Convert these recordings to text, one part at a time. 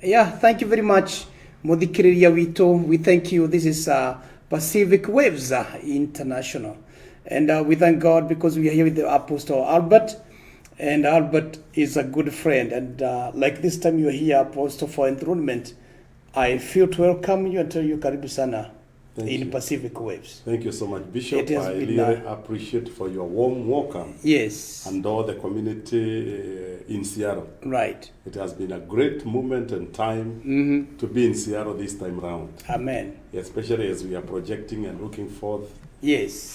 Yeah, thank you very much, Muthikiriria witũ. We thank you. This is Pacific Waves International. And we thank God because we are here with the Apostle Albert. And Albert is a good friend. And like this time you're here, Apostle, for enthronement, I feel to welcome you and tell you karibu sana Thank in you. Pacific Waves. Thank you so much, Bishop. It has I been, really appreciate for your warm welcome and all the community in Seattle. Right. It has been a great moment and time to be in Seattle this time round, Amen. Especially as we are projecting and looking forth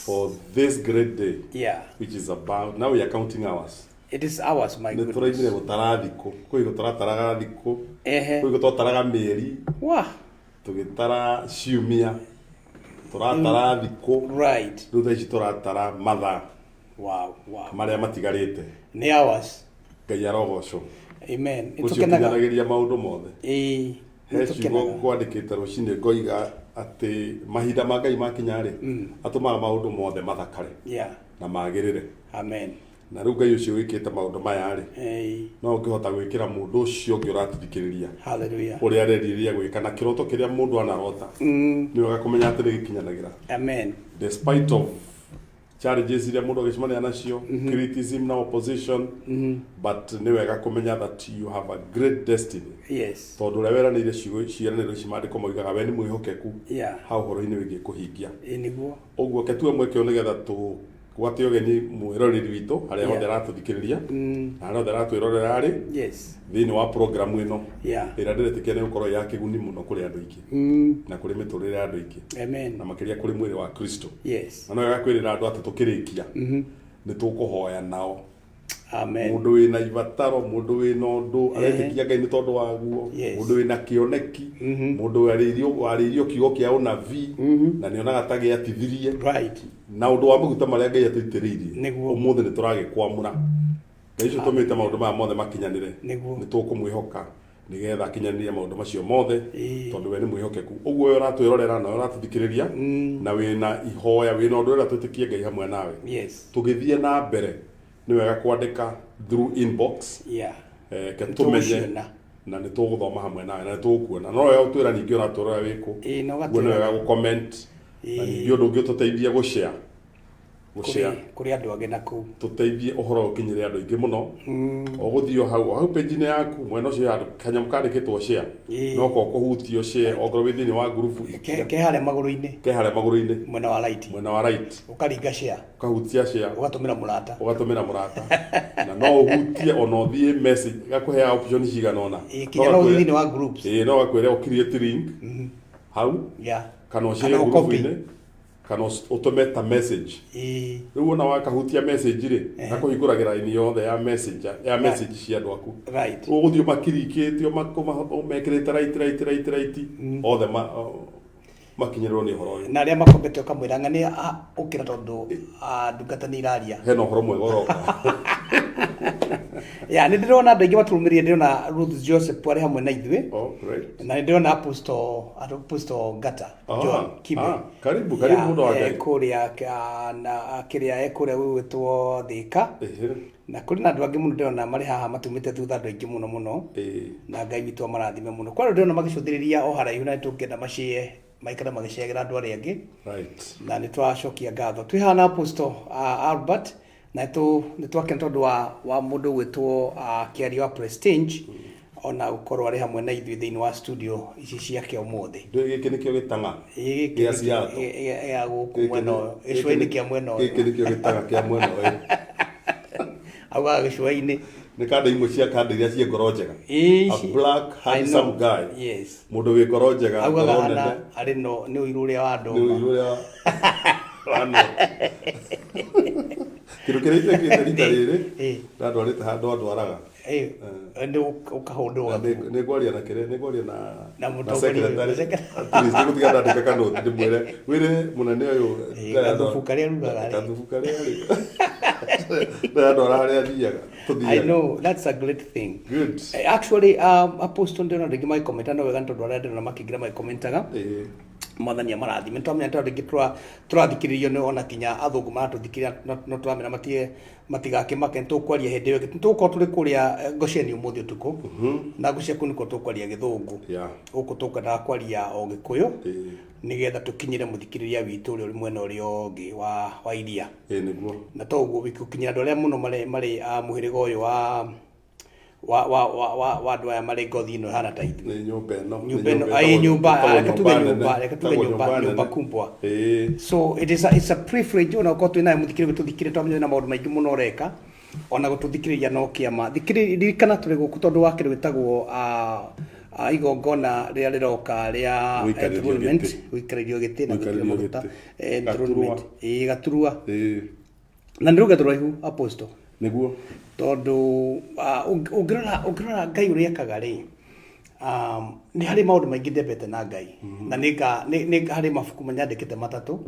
for this great day, which is about, now we are counting hours. It is ours, my Nĩ goodness. tũraimire gũtara thikũ, kwĩ hingo tũrataraga thikũ, Ehe. kwĩ hingo twataraga mĩeri, tũgĩtara ciumia, tũratara thikũ, rĩu thaa ici tũratara mathaa marĩa matigarĩte. Nĩ hours. Ngai arogocwo. Amen. Nĩ Ũcio tũkenaga. ũkinyanagĩria maũndũ mothe. Ĩĩ, nĩ He ciugo tũkenaga. kwandĩkĩte rũcinĩ ngoiga atĩ mahinda ma Ngai makinya rĩ, atũmaga maũndũ mothe mathakare na magĩrĩre. Amen. Na rĩu Ngai ũcio wĩkĩte maũndũ maya rĩ, Ĩĩ. no ũngĩhota gwĩkĩra mũndũ ũcio ũngĩ ũratũthikĩrĩria Hallelujah. ũrĩa arerirĩria gwĩka na kĩroto kĩrĩa mũndũ anarota, nĩ wega kũmenya atĩ nĩ gĩkinyanagĩra Amen. despite of challenges iria mũndũ agĩcemania nacio, criticism na opposition, but nĩ wega kũmenya that you have a great destiny, tondũ ũrĩa weranĩire ciugo ciĩranĩro ici, maandĩko moigaga we nĩ mwĩhokeku ha ũhoro-inĩ wĩgiĩ kũhingia. Ĩĩ, nĩguo. Ũguo ke tuwe mweke ũyũ nĩgetha tũgwate ũgeni mwĩroreri witũ harĩa hothe aratũthikĩrĩria na harĩa hothe aratwĩrorera rĩ thĩinĩ wa programu ĩno ĩrĩa ndĩretĩkia nĩ gũkorwo ya kĩguni mũno kũrĩ andũ aingĩ na kũrĩ mĩtũrĩre ya andũ aingĩ na makĩria kũrĩ mwĩrĩ wa Kristo. Na no wega kwĩrĩra andũ atĩ tũkĩrĩkia nĩ tũkũhoya nao. Amen. Mũndũ wĩna ibataro, mũndũ wĩna ũndũ aretĩkia Ngai nĩ tondũ waguo, mũndũ wĩna kĩoneki, mũndũ warĩirio kiugo kĩa ũnabii na nĩonaga ta gĩatithirie na ũndũ wa maguta marĩa Ngai atũitĩrĩirie, ũmũthĩ nĩ tũragĩkwamũra. Ngai ũcio tũmĩte maũndũ maya mothe makinyanĩre, nĩ tũkũmwĩhoka nĩgetha akinyanĩrie maũndũ macio mothe, tondũ we nĩ mwĩhokeku. Ũguo we ũratwĩrorera na we ũratũthikĩrĩria na wĩna ihoya, wĩna ũndũ ũrenda twĩtĩkie Ngai hamwe nawe, tũgĩthiĩ na mbere, nĩ wega kwandĩka through inbox, ke Nĩ tũmenye tũgũciona. Na nĩ tũgũthoma hamwe nawe na nĩ tũgũkuona. No wega gũtwĩra ningĩ ũratwĩrora wĩkũ. Ĩĩ, na Guo nĩ ũgatwĩra. wega gũcomment na ningĩ ũndũ ũngĩ ũtũteithie gũshare gũshare Kũrĩ andũ angĩ na kũu. Tũteithie ũhoro ũyũ ũkinyĩre andũ aingĩ mũno. Ũgũthiĩ o hau page-inĩ yaku, mwena ũcio handũ kanyamũ kandĩkĩtwo share, no ko kũhutio share okorwo wĩ thĩinĩ wa ngurubu. Ke harĩa magũrũ-inĩ. Ke harĩa magũrũ-inĩ. Mwena wa right. Mwena wa right. Ũkaringa share. Ũkahutia share. Ũgatũmĩra mũrata. Ũgatũmĩra mũrata, na no ũhutie ona ũthiĩ message, gakũheaga option cigana ũna. Ĩĩ, kinya no ũthiĩ thĩinĩ wa groups. Ĩĩ, no gakwĩre ũ create link hau kana ũshare Kana ũcopy. ngurubu-inĩ kana ũtũme ta message. Rĩu ona wakahutia message rĩ, gakũhingũragĩra line yothe ya message, ya message cia andũ aku. Ũgũthiĩ ũmakirikĩte, ũmekĩrĩte right, right, right, right, othe makinyĩrwo nĩ ũhoro ũyũ. Na arĩa makombete ũkamwĩra ng'ania ũkĩra tondũ ndungata nĩ iraria. Hena ũhoro mwega ũroka. Ya, nĩ ndĩrona andũ aingĩ matũrũmĩrĩire. Ndĩrona Ruth Joseph arĩ hamwe na ithuĩ. Oh, great. Na nĩ ndĩrona Apostle Ngata John Kibe. Ah, karibu, karibu, mũndũ wa Ngai. Kũrĩa na kĩrĩa kũrĩa gwĩtwo Thĩka. Na kũrĩ na andũ angĩ mũno ndĩrona marĩ haha matumĩte thutha, andũ aingĩ mũno mũno. Na Ngai witũ amarathime mũno. Kwa andũ ndĩrona magĩcũthĩrĩria o haraihu na nĩtũngĩenda macie maikare magĩceagĩra andũ arĩa angĩ. Na nĩ twacokia ngatho. Twĩ haha na Apostle Albert na nĩ twakena tondũ wa mũndũ ũgwĩtwo Kĩario wa Prestige ona gũkorwo arĩ hamwe na ithuĩ thĩinĩ wa studio ici ciake ũmũthĩ. Ndũĩ gĩkĩ nĩkĩo gĩtang'a Ĩ, gĩkĩ gĩa Seattle. Gĩa gũkũ mwena ũyũ, gĩcũa-inĩ kĩa mwena ũyũ. Gĩkĩ nĩkĩo gĩtang'a kĩa mwena ũyũ. Augaga gĩcũa-inĩ. Nĩ kanda imwe cia kanda iria ciĩ ngoro njega. Ĩ, A black I handsome know. guy. Mũndũ wĩ ngoro njega, Augaga ngoro hana nene. arĩ no nĩ ũiru ũrĩa wa Nĩ ndũma. ũiru ũrĩa wa no kĩndũ kĩrĩa itekĩte rita rĩrĩ ndandwarĩte handũ andwaraga. Ĩ, nĩ ũkahũndũka. Na nĩ ngwaria na kĩrĩa, nĩ ngwaria na Na na mũtongoria ũyũ, secretary. na secretary. At least nĩ gũtiga ndandĩka kanoti ndĩmwĩre wĩre mũnene ũyũ. Ĩ, gathubu karĩa arugaga rĩ. Gathubu karĩa rĩ ndandwara harĩa thiaga I tũthiaga. know that's a great thing. Good. Actually, Apostle, ndĩrona andũ aingĩ magĩkomenta, no wega nĩ tondũ arĩa ndĩrona makĩingĩra magĩkomentaga. Mwathani amarathime. Nĩtwamenya tondũ rĩngĩ tũrathikĩrĩrio nĩ ona kinya athũngũ maratũthikĩrĩria, no tũramera matige matigakĩmake, nĩtũkwaria hĩndĩ ĩyo ĩngĩ. Nĩtũgũkorwo tũrĩ kũrĩa Gosheni ũmũthĩ ũtukũ, na ngwĩciria kũu nĩkuo tũkwaria Gĩthũngũ. Gũkũ tũkwendaga kwaria o Gĩkũyũ, nĩgetha tũkinyĩre mũthikĩrĩria witũ ũrĩa ũrĩ mwena ũrĩa ũngĩ wa iria. Nĩguo. Na to ũguo wiki, gũkinyĩra andũ arĩa mũno marĩ a mũhĩrĩga ũyũ wa wa wa wa wa andũ aya marĩ ngothi ĩno ĩhana ta ithuĩ. Nĩ nyũmba ĩno. Nĩ Nyũmba ĩno, ĩĩ, nyũmba, reke tuge nyũmba, reke tuge nyũmba, nyũmba kumbwa. So it is a, it's a privilege ona ũkorwo twĩ nawe mũthikĩrĩria gũtũthikĩrĩria, twamenya wĩna maũndũ maingĩ mũno ũreka, ona gũtũthikĩrĩria no kĩama. Thikĩrĩria, ririkana tũrĩ gũkũ tondũ wa kĩndũ gĩtagwo igongona rĩrĩa rĩroka rĩa Gũikarĩrio enthronement, gĩtĩ. Gũikarĩrio gĩtĩ na gwĩkĩrwo Gũikarĩrio maguta. gĩtĩ. Enthronement. Gaturwa. Ĩĩ, gaturwa. Na nĩ rũgendo rũraihu, apostle. Nĩguo. Tondũ ũngĩrora Ngai ũrĩa ekaga rĩ, nĩ harĩ maũndũ maingĩ ndembete na Ngai. Na nĩ harĩ mabuku nyandĩkĩte matatũ,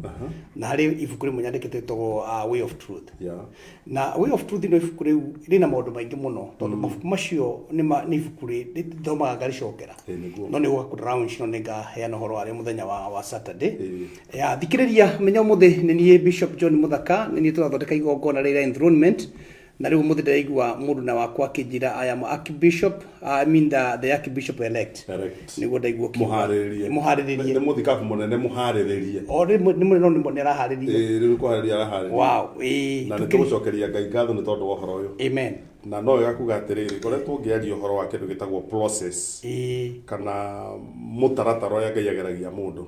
na harĩ ibuku rĩmwe nyandĩkĩte rĩtagwo Way of Truth. Na Way of Truth nĩ ibuku rĩu rĩna maũndũ maingĩ mũno, tondũ mabuku macio nĩ ibuku rĩthomaga ngarĩcokera. Nĩguo. No nĩ gũka kũ launch, no nĩ ngaheana ũhoro warĩo mũthenya wa Saturday. Ya, thikĩrĩria, menya ũmũthĩ nĩ niĩ Bishop John Muthaka, nĩ niĩ tũrathondeka igongona rĩrĩa enthronement. Na rĩu ũmũthĩ ndĩraigua mũndũ na wakwa akĩnjĩra I am Archbishop, I mean the Archbishop elect. Elect. Nĩguo ndaigua ũkiuga. Mũharĩrĩrie. Mũharĩrĩrie. Nĩ mũthikabu mũnene mũharĩrĩrie. O rĩmwe nĩ mũnene, no nĩ araharĩrio. Ĩĩ, rĩu nĩ kũharĩria araharĩria. Wow, ĩĩ. Na nĩ tũgũcokeria Ngai ngatho nĩ tondũ wa ũhoro ũyũ. Amen. Na no wega kuga atĩrĩrĩ, ngoretwo ngĩaria ũhoro wa kĩndũ gĩtagwo process. Kana mũtaratara ũrĩa Ngai ageragia mũndũ.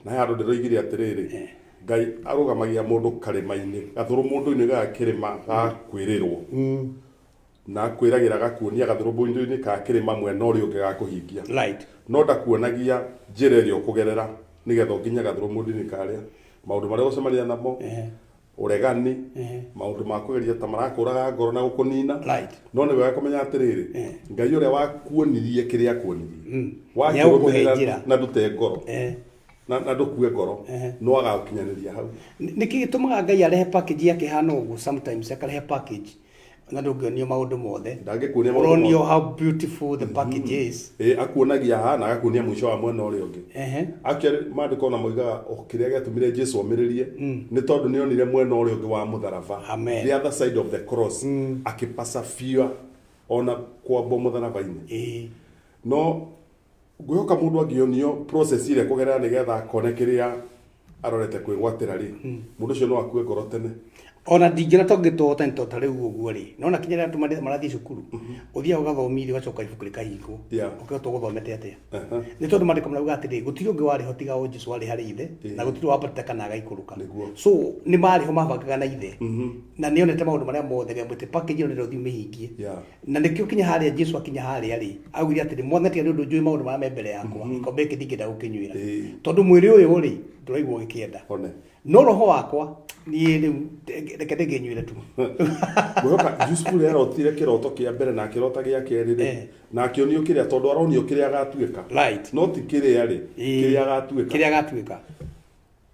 Na he handũ ndĩroigire atĩrĩrĩ, Ngai arũgamagia mũndũ karĩma-inĩ, gathũrũ mũndũ-inĩ ga kĩrĩma ga kwĩrĩrwo. Na kwĩragĩra gakuonia gathũrũ mũndũ-inĩ ka kĩrĩma mwena ũrĩa ũngĩ ga kũhingia. No ndakuonagia njĩra ĩrĩa ũkũgerera nĩgetha ũkinye gathũrũ mũndũ-inĩ karĩa. Maũndũ marĩa ũgũcemania namo, ũregani, maũndũ ma kũgeria ta marakũraga ngoro na gũkũnina. No nĩ wega kũmenya atĩrĩrĩ, Ngai ũrĩa wakuonirie kĩrĩa akuonirie, wakĩrũmĩrĩra Nĩagũkũhe njĩra. na ndũte ngoro. Na ndũkue ngoro, no agagũkinyanĩria hau. Nĩkĩ gĩtũmaga Ngai arehe package yake hana ũguo? Sometimes akarehe package na ndũngĩonio maũndũ mothe. Ndangĩkuonia maũndũ Ũronio mothe. how beautiful the package is. Ĩĩ, akuonagia haha na agakuonia mũico wa mwena ũrĩa ũngĩ. Actually, maandĩko ona moigaga o kĩrĩa gĩatũmire Jesu omĩrĩrie nĩ tondũ nĩ onire mwena ũrĩa ũngĩ wa mũtharaba. Amen. The other side of the cross. Akĩpasafia ona kwambwo mũtharaba-inĩ. No ngwĩhoka mũndũ angĩonio process ĩrĩa kũgerera nĩgetha akone kĩrĩa arorete kwĩgwatĩra rĩ, mũndũ ũcio no akue ngoro tene. Ona ndingĩona tũngĩtũhota nĩ tondũ ta rĩu ũguo rĩ, nona kinya rĩrĩa andũ marathiĩ cukuru, ũthiaga ũgathomithio ũgacoka ibuku rĩkahingwo. Ũkĩrwo tũgũthomete atĩa? Nĩ tondũ maandĩko marauga atĩrĩ, gũtirĩ ũngĩ warĩ ho tiga o Jesũ warĩ harĩ ithe, na gũtirĩ wambatĩte kana agaikũrũka. So nĩ marĩ ho mabangaga na ithe. Na nĩ onete maũndũ marĩa mothe nĩamwĩte package ĩno nĩrĩo ũthiĩ ũmĩhingie. Na nĩkĩo kinya harĩa Jesũ akinya harĩa rĩ, augire atĩrĩ, Mwathani tiga nĩ ũndũ njũĩ maũndũ marĩa me mbere yakwa, gĩkombe gĩkĩ ndingĩenda gũkĩnyuĩra. Tondũ mwĩrĩ ũyũ rĩ, ndũraigua ũgĩkĩenda. No roho wakwa, niĩ rĩu, reke ndĩkĩnyuĩre tu. Ngwĩhoka Yusufu rĩrĩa arotire kĩroto kĩa mbere na akĩrota gĩa kerĩ rĩ, na akĩonio kĩrĩa, tondũ aronio kĩrĩa agatuĩka. No ti kĩrĩa rĩ, kĩrĩa agatuĩka. Kĩrĩa agatuĩka.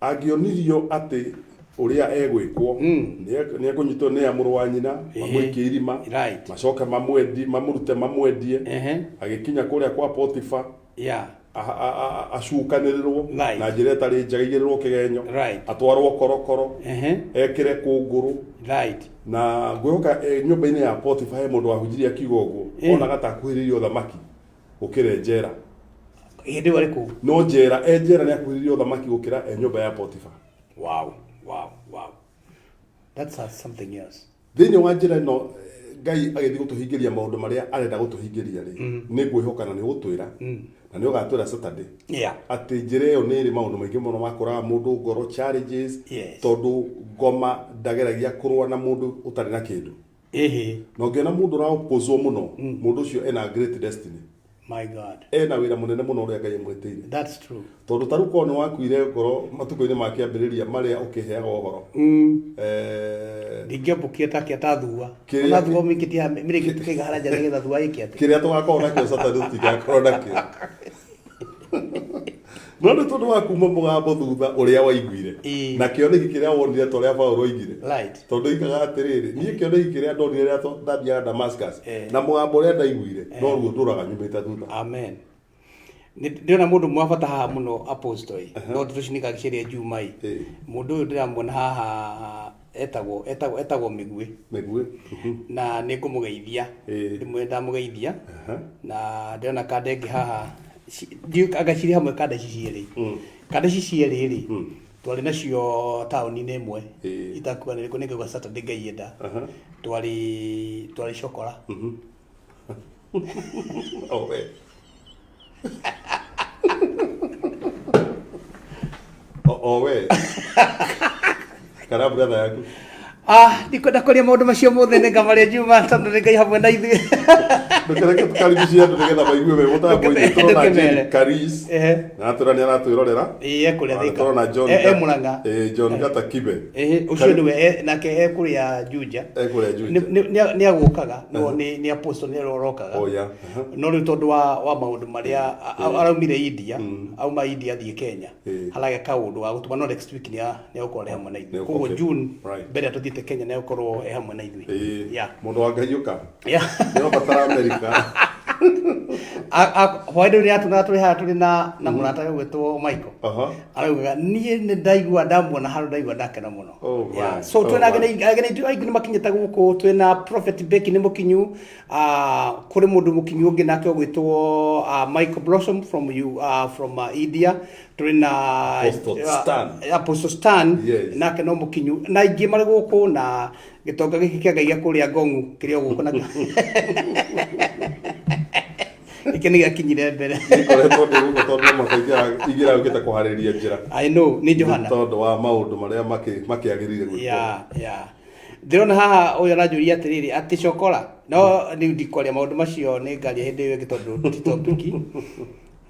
Angĩonirio atĩ ũrĩa egwĩkwo, nĩ ekũnyitwo nĩ mũrũ wa nyina, mamũikie irima, macoke mamũrute mamwendie, agĩkinya kũrĩa kwa Potifa, acukanĩrĩrwo na njĩra ĩtarĩ njega, aigĩrĩrwo kĩgenyo, atwarwo korokoro, ekĩre kũngũrũ. Na ngwĩhoka nyũmba-inĩ ya Potifa he mũndũ wahunjirie akiuga ũguo, onaga ta akuhĩrĩirie ũthamaki gũkĩra njera. Hĩndĩ ĩyo arĩ kũu. No njera, e njera nĩ akuhĩrĩirie ũthamaki gũkĩra e nyũmba ya Potifa. Wow, wow, wow. That's something else. Thĩinĩ wa njĩra ĩno, Ngai agĩthiĩ gũtũhingĩria maũndũ marĩa arenda gũtũhingĩria rĩ, nĩ ngwĩhoka na nĩ ũgũtwĩra, na nĩ ũgatwĩra Saturday. Atĩ njĩra ĩyo nĩ ĩrĩ maũndũ maingĩ mũno ma kũraga mũndũ ngoro, challenges, tondũ ngoma ndageragia kũrũa na mũndũ ũtarĩ na kĩndũ. Na ũngĩona mũndũ ũraopozwo mũno, mũndũ ũcio ena great destiny. My God. Ena wĩra mũnene mũno ũrĩa Ngai amwĩtĩire. That's true. Tondũ ta rĩu korwo nĩ wakuire ngoro matukũ-inĩ ma kĩambĩrĩria marĩa ũkĩheaga ũhoro. Ndingĩambũkire ta kĩa ta thua. Ona thua mĩkĩtie mĩrĩngĩ tũkaiga harĩa nja nĩgetha thua ĩke atĩa. Kĩrĩa tũgakorwo nakĩo Saturday tũtigakorwo nakĩo. No nĩ tondũ wa kuma mũgambo thutha ũrĩa waiguire. Na kĩoneki kĩrĩa wonire ta ũrĩa Paũlũ oigire. Tondũ oigaga atĩrĩrĩ, niĩ kĩoneki kĩrĩa ndonire rĩrĩa ndathiaga Damascus, na mũgambo ũrĩa ndaiguire, noruo ndũraga nyumĩte thutha. Amen. Ndĩrona mũndũ ũmwe wa bata haha mũno apostle ĩ no ndeto ici nĩngagĩciaria Juma ĩ. Mũndũ ũyũ ndĩramuona haha etagwo etagwo etagwo Mĩguĩ. Mĩguĩ. Na nĩ ngũmũgeithia. Ndĩmwĩre ndamũgeithia. Na ndĩrona kanda ĩngĩ haha ndiũĩ anga cirĩ hamwe kanda ici cierĩ. Kanda ici cierĩ rĩ, twarĩ nacio taũni-inĩ ĩmwe. Itakuga nĩ ĩrĩkũ nĩ ngaigua Saturday Ngai enda. Twarĩ twarĩ cokora. Oh, we. O, o we. Kana brother yaku. Ah, ndikwenda kwaria maũndũ macio mothe nĩ ngamarĩa Juma tondũ nĩ Ngai hamwe na ithuĩ. Ndũkereke tũkaribishie andũ nĩgetha maigue we mũtambo-inĩ. Ndũkĩmere. Tũrona Jane Karis. Ehe. Na atwĩra nĩ aratwĩrorera. Ĩĩ ekũrĩa Na Thika. tũrona John E Murang'a. Ĩĩ John Gata Kibe. Ĩhĩ, ũcio nĩwe nake ekũrĩa Juja. Ekũrĩa Juja. Nĩ agũkaga, no nĩ apostle nĩ arokaga. Oh yeah. No rĩu tondũ wa maũndũ marĩa araumire India, auma India athiĩ Kenya. Haragĩa kaũndũ ga gũtũma no next week nĩ nĩ egũkorwo arĩ hamwe na ithuĩ. Koguo June mbere ya tũthiĩte Kenya nĩ egũkorwo e hamwe na ithuĩ. Yeah. Mũndũ wa Ngai ũka. Yeah. Nĩ ũrabatara America. Hwaĩ-inĩ rĩrĩa atũnaga tũrĩ haha tũrĩ na mũrata ũgwĩtwo Michael. Araugaga niĩ nĩ ndaigua ndamuona handũ ndaigua ndakena mũno. Oh, Yeah. my. So Oh, twĩna my. ageni aitũ aingĩ nĩ makinyĩte gũkũ, twĩna Prophet Becky nĩ mũkinyu, kũrĩ mũndũ mũkinyu ũngĩ nake ũgwĩtwo Michael Blossom from you, from India, tũrĩ na Apostle Stan. Apostle Stan. Yes. Nake no mũkinyu na aingĩ marĩ gũkũ na gĩtonga gĩkĩ kĩa Ngai gĩa kũrĩa Ngong'u kĩrĩ o gũkũ nakĩo gĩkĩ nĩ gĩakinyire mbere. Nĩkoretwo ndĩ gũkũ tondũ no mũhaka ingĩra ũkĩte kũharĩria njĩra. I know, nĩ Johana. Tondũ wa maũndũ marĩa makĩagĩrĩire gwĩkwo. Yeah. Ndĩrona haha ũyũ aranjũria atĩrĩrĩ atĩ cokora no rĩu ndikwaria maũndũ macio nĩ ngaria hĩndĩ ĩyo ĩngĩ tondũ ti topic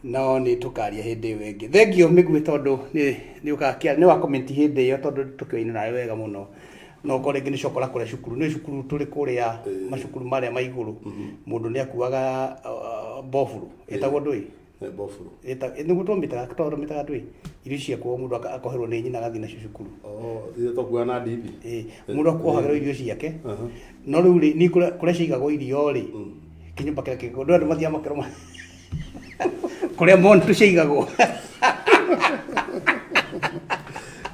no nĩ tũkaria hĩndĩ ĩyo ĩngĩ. Thengio Mĩguĩ tondũ nĩ ũkakia nĩ wa comment hĩndĩ ĩyo tondũ tũkĩoine nawe wega mũno. No ũkorwo rĩngĩ nĩ cokora kũrĩa cukuru nĩ cukuru tũrĩ kũrĩa macukuru marĩa ma igũrũ mũndũ nĩ akuaga mboburu ĩtagwo ndũĩ. Mboburu. Nĩguo twamĩtaga twamĩtaga ndũĩ irio ciakuo mũndũ akoherwo nĩ nyina agathiĩ nacio cukuru. Oh, iria twakuaga na ndithi. Ĩĩ, mũndũ akuohagĩrwo irio ciake. No rĩu rĩ niĩ kũrĩa ciaigagwo irio rĩ kĩnyũmba kĩrĩa kĩngĩ andũ mathiaga makerwo kũrĩa montu ciaigagwo.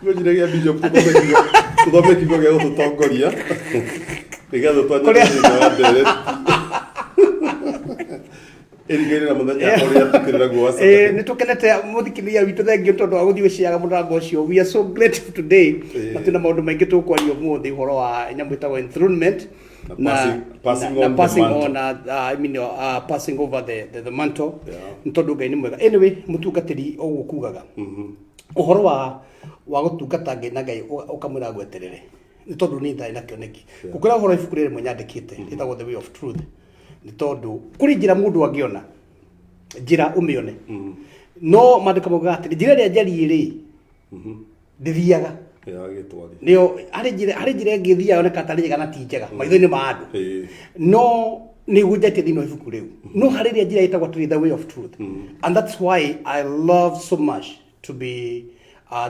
Ngwĩciria gĩa Bishop tũthome kiugo gĩa gũtũtongoria nĩgetha Kũrĩa- twanjĩrĩria wa ndereti ĩringaine na mũthenya ũrĩa tũkĩrĩ naguo wa Ĩĩ, Saturday. nĩ tũkenete mũthikĩrĩria witũ thengio tondũ wa gũthiĩ gũciaga mũrango ũcio. We are so grateful today. Na twĩna maũndũ maingĩ tũkwaria ũmũthĩ ũhoro wa nyamũ ĩtagwo enthronement Na passing na on the passing mantle. on, I mean, passing over the mantle. Yeah. Nĩ tondũ Ngai nĩ mwega. Anyway, mũtungatĩri ũguo kugaga ũhoro wa gũtungata Ngai na Ngai ũkamwĩra agweterere nĩ tondũ niĩ ndarĩ na kĩoneki. Gũkĩra ũhoro ibuku rĩrĩ rĩmwe nyandĩkĩte rĩtagwo The Way of Truth, nĩ tondũ kũrĩ njĩra mũndũ angĩona njĩra ũmĩone no maandĩko maugaga atĩrĩ njĩra ĩrĩa njariĩ rĩ ndĩthiaga Ya gĩtwari. nĩyo harĩ njĩra harĩ njĩra ĩngĩ ĩthiaga yoneka tarĩ njega na ti njega maitho-inĩ ma andũ no nĩ gũnjatie thĩinĩ wa ibuku rĩu no harĩ ĩrĩa njĩra ĩtagwo atĩrĩ the way of truth, and that's why I love so much to be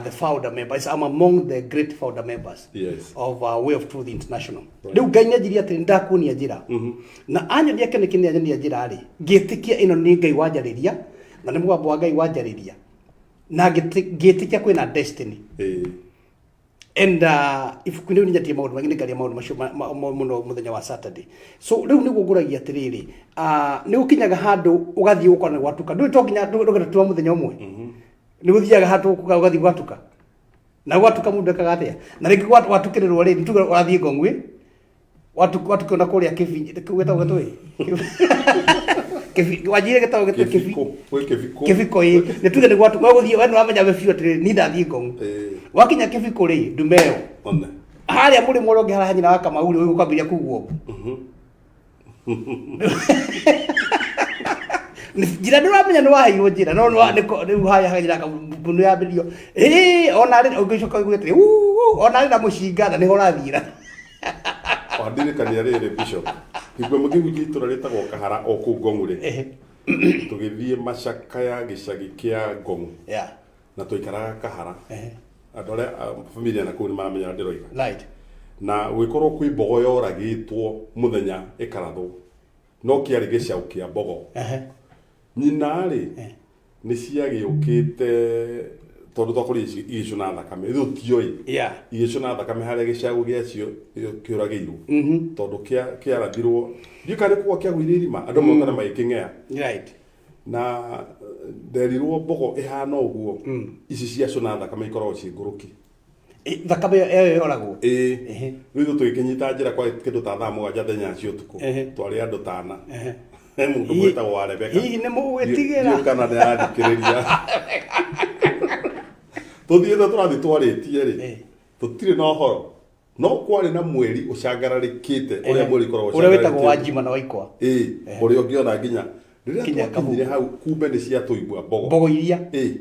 the founder members. I'm among the great founder members of Way of Truth International. Rĩu Ngai nĩanjirie atĩrĩ ndakuonia njĩra na anyonia kĩoneki nĩ anyonia njĩra rĩ ngĩtĩkia ĩno nĩ Ngai wanjarĩria na nĩ mũgambo wa Ngai wanjarĩria na ngĩtĩkia kwĩna destiny. And ibuku rĩu nĩnyatie maũndũ maingĩ nĩngaria maũndũ macio mũno mũthenya wa Saturday. So rĩu nĩguo ngũragia atĩrĩrĩ nĩ ũkinyaga handũ ũgathiĩ ũkona nĩ gwatuka ndũĩ to nginya ndũgĩtua mũthenya ũmwe nĩ gũthiaga handũ ũgathiĩ gwatuka na gwatuka mũndũ ekaga atĩa na rĩngĩ gwatukĩrĩrwo rĩ nĩ tuge ũrathiĩ Ngong'we watukĩona kũrĩa kĩbi gwĩtagwo gĩtũĩ kĩbi wanjire gĩtagwo gĩtũĩ kĩbi Kĩbiko. Gwĩ kĩbiko. Kĩbiko ĩ nĩ tuge nĩ gwatuka ũgũthiĩ we nĩ wamenya we biũ atĩrĩrĩ niĩ ndathiĩ Ngong'u wakinya kĩbiko rĩ ndume ĩyo One. harĩa mũrĩmo ũrĩa ũngĩ harĩa nyina wa Kamau rĩ ũkwambĩrĩria kugwo njĩra ndũramenya nĩ waheirwo njĩra no rĩu harĩa harĩa nyina Kamau nĩ yambĩrĩrio ĩĩ ona rĩ ũngĩcoka ũigue atĩrĩ "Uu, ona rĩ na mũcinga na nĩho ũrathiĩra." Wandirikania rĩrĩ Bishop. Hingo ĩmwe ngĩhunjia itũra rĩtagwo Kahara o kũu Ngong'u rĩ. Tũgĩthiĩ macakaya gĩcagi kĩa Ngong'u. Na twaikaraga Kahara. Andũ arĩa familia na kũu nĩ maramenya ndĩroiga. Na gũgĩkorwo kwĩ mbogo yoragĩtwo mũthenya ĩkarathwo. No kĩarĩ gĩcaũ kĩa mbogo. Nyina rĩ Nĩ ciagĩũkĩte tondũ twakorire igĩcũna thakame, ithuĩ tũtioĩ. Igĩcũna thakame harĩa gĩcagũ gĩacio kĩũragĩirwo, tondũ kĩarathirwo, ndiũĩ kana nĩ kũgwa kĩagũire irima, andũ moka na magĩkĩng'ea. Na nderirwo mbogo ĩhana ũguo, ici ciacũna thakame ikoragwo ciĩ ngũrũki. Thakame ĩyo yoragwo. Ĩĩ. Rĩu ithuĩ tũgĩkĩnyita njĩra kwa kĩndũ ta thaa 7 thenya cia ũtukũ. Twarĩ andũ tana. He mũndũ mwĩtagwo wa Rebeka. Hihi nĩ mũgwĩtigĩra? Ndiũĩ kana nĩ arathikĩrĩria. Tũthiĩte tũrathiĩ twarĩtie rĩ, tũtirĩ na ũhoro. No kwarĩ na mweri ũcangararĩkĩte, ũrĩa mweri ũkoragwo ũrĩa wĩtagwo wa njima na waikwa. Ĩĩ, ũrĩa ũngĩona nginya rĩrĩa twakinyire hau, kumbe nĩ ciatũigua mbogo. Mbogo iria. Ĩĩ.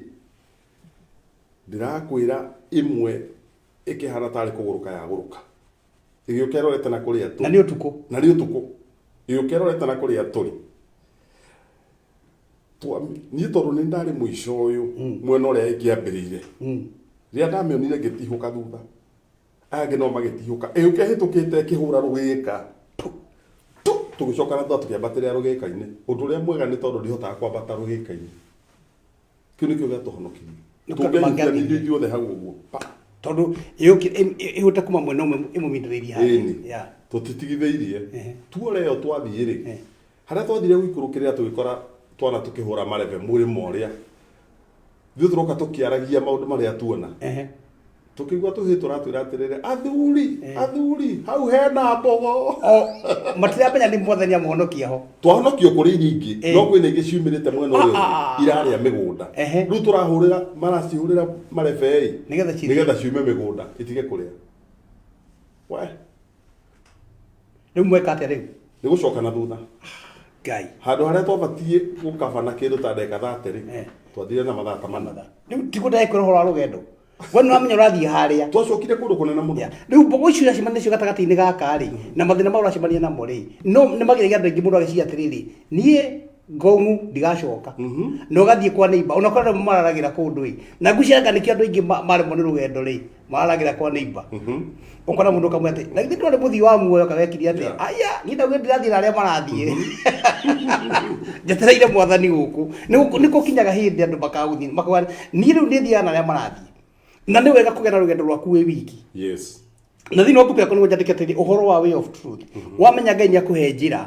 Ndĩrakwĩra ĩmwe ĩkĩhana tarĩ kũgũrũka yagũrũka. Ĩgĩũka ĩrorete na kũrĩa tũrĩ. Na nĩ ũtukũ. Na nĩ ũtukũ. Ĩgĩũka ĩrorete na kũrĩa tũrĩ. Niĩ tondũ nĩ ndarĩ mũico ũyũ, mwena ũrĩa ĩngĩambĩrĩire. Rĩrĩa ndamĩonire ngĩtihũka thutha. Aya angĩ no magĩtihũka. Ĩgĩũka ĩhĩtũkĩte ĩkĩhũra rũgĩka. Tu, tũgĩcoka na thutha tũkĩambatĩrĩra rũgĩka-inĩ. Ũndũ ũrĩa mwega nĩ tondũ ndihotaga kwambata rũgĩka-inĩ. Kĩu nĩkĩo gĩatũhonokirie. Nĩ tondũ Tũngĩanyitithanĩirio mangĩathiire. ithuothe hau ũguo. Pa. Tondũ ĩhũte kuma mwena ũmwe ĩmũmindĩrĩirie harĩa. Ĩni. Tũtitigithĩirie. Tuore ĩyo twathiĩ rĩ, harĩa twathire gũikũrũkĩrĩra tũgĩkora twana tũkĩhũra marebe mũrĩmo ũrĩa. Ithuĩ tũroka tũkĩaragia maũndũ marĩa tuona. Tũkĩigua tũhĩĩ tũratwĩra atĩrĩrĩ, athuri, athuri, hau hena mbogo. O, matiramenya nĩ mwathani amũhonokia ho. Twahonokio kũrĩ iria ingĩ, no kwĩna ingĩ ciumĩrĩte mwena ũyũ irarĩa mĩgũnda. Rĩu tũrahũrĩra, maracihũrĩra marebe-ĩ, Nĩgetha cithiĩ. nĩgetha ciume mĩgũnda, itige kũrĩa. We. Rĩu mweka atĩa rĩu? Nĩ gũcoka na thutha. Ngai. Handũ harĩa twabatiĩ gũkabana kĩndũ ta ndagĩka 30 rĩ, twathire na mathaa ta 4. Rĩu ti gũtagĩkwĩra ũhoro wa rũgendo. We nĩ ũramenya ũrathiĩ harĩa. Twacokire kũndũ kũnene mũno. Rĩu mbogo icio ũracemania nacio gatagatĩ-inĩ gaka rĩ, na mathĩna marĩa ũracemania namo rĩ, no nĩ mageragia andũ aingĩ mũno agĩciria atĩrĩrĩ, niĩ ngong'u ndigacoka. Na ũgathiĩ kwa neighbor, ona korwo andũ mararagĩra kũndũ ĩ. Na ngwĩciria nĩkĩo andũ aingĩ maremwo nĩ rũgendo rĩ, mararagĩra kwa neighbor. Ũkona mũndũ ũkamwĩra atĩ, na githĩ ndwarĩ mũthii wa muoyo kana wekire atĩa? Aya, niĩ ndaugire ndĩrathiĩ na arĩa marathiĩ. Njetereire mwathani gũkũ. Nĩ gũkinyaga hĩndĩ andũ makagũthiĩ, makauga, niĩ rĩu nĩ thiaga na arĩa marathiĩ. Na nĩ wega kũgĩa na rũgendo rwaku wĩ wiki. Na thĩinĩ wa mbuku yakwa nĩguo njandĩke atĩrĩrĩ, ũhoro wa way of truth. Wamenya Ngai nĩakũhe njĩra,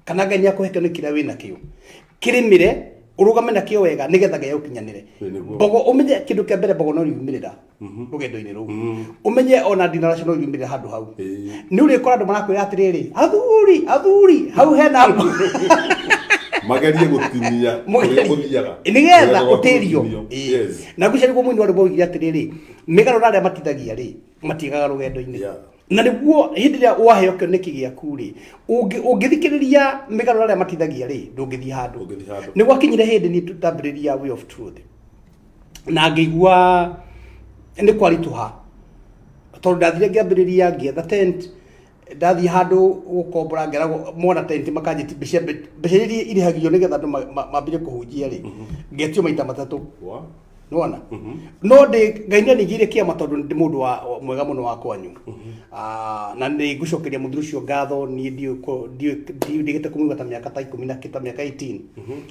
kana Ngai nĩakũhe kĩoneki kĩrĩa wĩna kĩo, kĩrĩmĩre, ũrũgame nakĩo wega, nĩgetha Ngai agũkinyanĩre. Ĩĩ, nĩguo. Mbogo, ũmenye kĩndũ kĩa mbere, mbogo no riumĩrĩra rũgendo-inĩ rũu. Ũmenye ona ndinaracio no riumĩrĩra handũ hau. Nĩ ũrĩkora andũ marakwĩra atĩrĩrĩ, athuri, athuri, hau hena mbogo. Magerie gũtinia kũrĩa ũthiaga. Nĩgetha Rũgendo rwaku ũtĩrio. rũtinio. Na ngwĩciria nĩguo mũini wa rwĩmbo oigire atĩrĩrĩ, mĩgarũ na arĩa matithagia rĩ, matigaga rũgendo-inĩ. Na nĩguo hĩndĩ ĩrĩa waheo kĩoneki gĩaku rĩ, ũngĩthikĩrĩria mĩgarũ na arĩa matithagia rĩ, ndũngĩthiĩ handũ. Ndũngĩthiĩ handũ. Nĩ gwakinyire hĩndĩ niĩ ndambĩrĩria Way of Truth. Na ngĩigua nĩ kwaritũha. Tondũ ndathire ngĩambĩrĩria ngĩetha tent, ndathiĩ handũ gũkombora ngeragwo mona tent makanjĩti mbeca iria irĩhagio nĩgetha andũ mambĩrĩrie kũhunjia rĩ, ngetio maita 3. Nĩwona? No ndĩ Ngai nĩ aningĩire kĩama tondũ ndĩ mũndũ wa mwega mũno wa kwanyu. Na nĩ ngũcokeria mũthuri ũcio ngatho, niĩ ndiũĩ ndigĩte kũmũigua ta mĩaka ta ikũmi na ta mĩaka 18.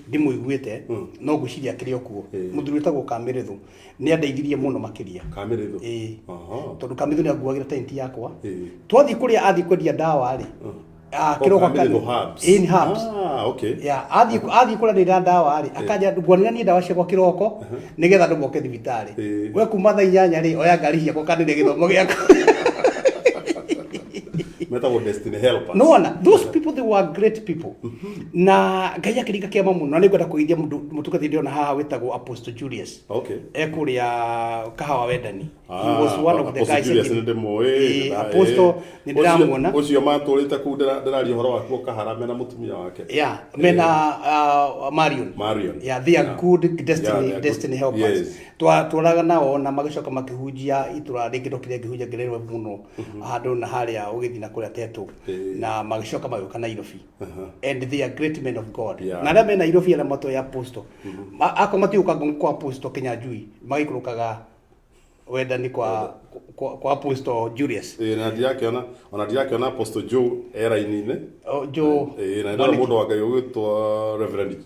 Ndimũiguĩte, no ngwĩciria akĩrĩ o kuo. Mũthuri wĩtagwo Kamĩrĩthũ nĩ andeithirie mũno makĩria. Kamĩrĩthũ? Ĩĩ. Tondũ Kamĩrĩthũ nĩ anguagĩra tent yakwa. Twathiĩ kũrĩa athiĩ kwendia ndawa rĩ, Oh, kĩroko Kamĩrĩthũ herbs. Ĩĩ, nĩ herbs. Okay. Yeah, athiĩ kũranĩra ndawa rĩ, akanja nguanĩra niĩ ndawa ciakwa kĩroko, nĩgetha andũ moke thibitarĩ. We kuma thaa 8 rĩ, oya ngari ciakwa kanĩre gĩthomo gĩakwa. Metagwo Destiny Helpers. No wona, those people, they were great people. Na Ngai akĩringa kĩama mũno, na nĩngwenda kũgeithia mũndũ mũtungatĩri ndĩrona haha wĩtagwo Apostle Julius. Ekũrĩa Kahawa Wendani. He was one of the Apostle guys Julius that nĩ ndĩmũĩ, Apostle, nĩ ndĩramuona. Ũcio matũrĩte kũu ndĩraria ũhoro waku Kahara mena mũtumia wake. Yeah, mena, Marion. Marion. Yeah, they are good Yeah, they are good. destiny helpers. Twatũraga nao na magĩcoka makĩhunjia itũra rĩngĩ ndokire ngĩhunjia ngĩrerwo mũno handũ na harĩa ũgĩthiĩ na kũrĩa Tetũ. Na magĩcoka magĩũka Nairobi. And they are great men of God. Na arĩa me Nairobi arĩa matoĩ Apostle. Akorwo matiũka kwa Apostle Kinyanjui, magĩikũrũkaga Wendani kwa Apostle Julius. Ĩĩ, na ndirakĩona, ona ndirakĩona Apostle Joe e raini-inĩ. Oh, Joe. Ĩĩ, na ndĩrona mũndũ wa Ngai ũgwĩtwo Reverend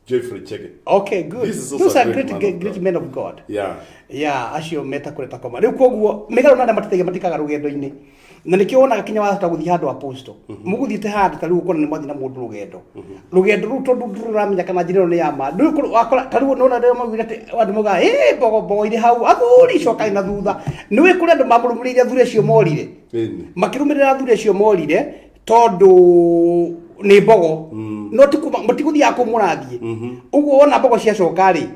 Jeffrey Chege. Okay, good. This is also Those a are great great man great, of great God. men of God. Yeah. Ya acio meta kũrĩa takoma rĩu koguo mĩgarũ na arĩa mateithagia matikaga rũgendo-inĩ, na nĩkĩo wonaga kinya wahota gũthiĩ handũ apostle, mũgũthiĩte handũ ta rĩu ũkona nĩ mwathiĩ na mũndũ rũgendo, rũgendo rũu tondũ ndũramenya kana njĩra ĩno nĩ ya ma. Rĩu wakora ta rĩu nĩwona rĩrĩa maugire atĩ andũ maugaga ĩ mbogo mbogo irĩ hau, athuri cokai na thutha. Nĩ wĩ kũrĩ andũ mamũrũmĩrĩire athuri acio morire, makĩrũmĩrĩra athuri acio morire tondũ nĩ mbogo, no ti kuma matigũthiaga kũu mũrathiĩ. Ũguo wona mbogo ciacoka rĩ,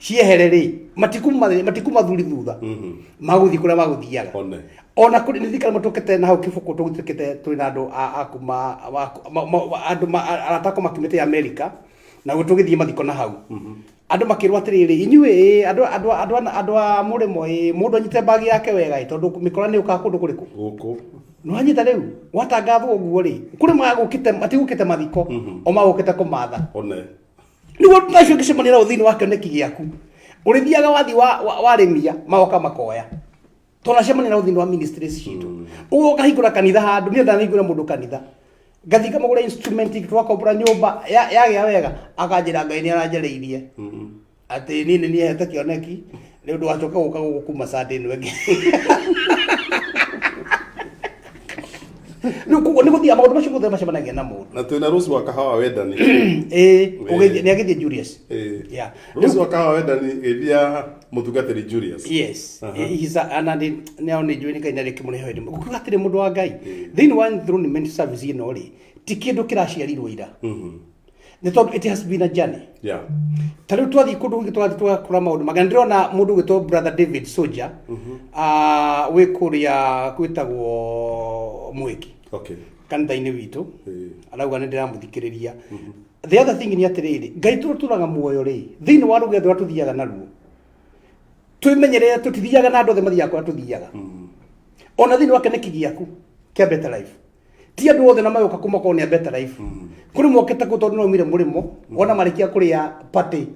ciehere rĩ, matikuma thuri thutha, magũthiĩ kũrĩa magũthiaga. One. Ona kũrĩ nĩ thikara matũkĩte na hau kĩbũkũ, tũgĩtũkĩte twĩ na andũ a kuma andũ arata akwa makiumĩte America, na guo tũgĩthiĩ mathiko na hau andũ makĩrwo atĩrĩrĩ, inyuĩ ĩ, andũ a mũrĩmo ĩ, mũndũ anyite mbagi yake wega ĩ, tondũ mĩkora nĩ yũkaga kũndũ kũrĩkũ. Gũkũ. Nĩwanyita rĩu watangathwo ũguo rĩ, kũrĩ magũkĩte matigũkĩte mathiko, o magũkĩte kũmatha. One. Nĩguo nacio ngĩcemania nao thĩinĩ wa kĩoneki gĩaku, ũrĩthiaga wathiĩ warĩmia magoka makoya, twanacemania nao thĩinĩ wa ministries citũ. Ũguo ũkahingũra kanitha handũ, niĩ ndanahingũra mũndũ kanitha, ngathiĩ ngamũgũra instrument, twakombora nyũmba yagĩa wega, akanjĩra Ngai nĩ aranjarĩirie atĩ niĩ nĩ niĩ hete kĩoneki, rĩu ndũgacoke gũka gũkũ kuma Sunday ĩno ĩngĩ. Rĩu koguo nĩ gũthiaga maũndũ macio mothe macemanagia na mũndũ. Na twĩna Rose wa Kahawa Wendani. Ĩĩ, ũgĩthiĩ nĩ agĩthiĩ Julius. Yeah. Rose wa Kahawa Wendani geithia mũtungatĩri Julius. Yes. He's a, ana nĩ nĩ nĩ njũĩ nĩ Ngai nĩ arĩkĩmũrehe hĩndĩ. Gũkiuga atĩrĩ mũndũ wa Ngai, thĩinĩ wa enthronement service ĩno rĩ, ti kĩndũ kĩraciarirwo ira. Nĩ tondũ it has been a journey. Ta rĩu twathiĩ kũndũ kũngĩ, tũgathiĩ tũgakora maũndũ magana. Ndĩrona mũndũ ũgwĩtwo Brother David Soja, wĩ kũrĩa gwĩtagwo Mwĩki kanitha-inĩ witũ, arauga nĩ ndĩramũthikĩrĩria. The other thing nĩ atĩrĩrĩ, Ngai tũtũraga muoyo rĩ, thĩinĩ wa rũgendo rũrĩa tũthiaga naruo, twĩmenyerere tũtithiaga na andũ othe mathiaga kũrĩa tũthiaga. Ona thĩinĩ wa kĩoneki gĩaku kĩa better life, ti andũ othe na magoka kuma korwo nĩ a better life. Kũrĩ mokĩte kũu tondũ nĩmaumire mũrĩmo, wona marĩkia kũrĩa party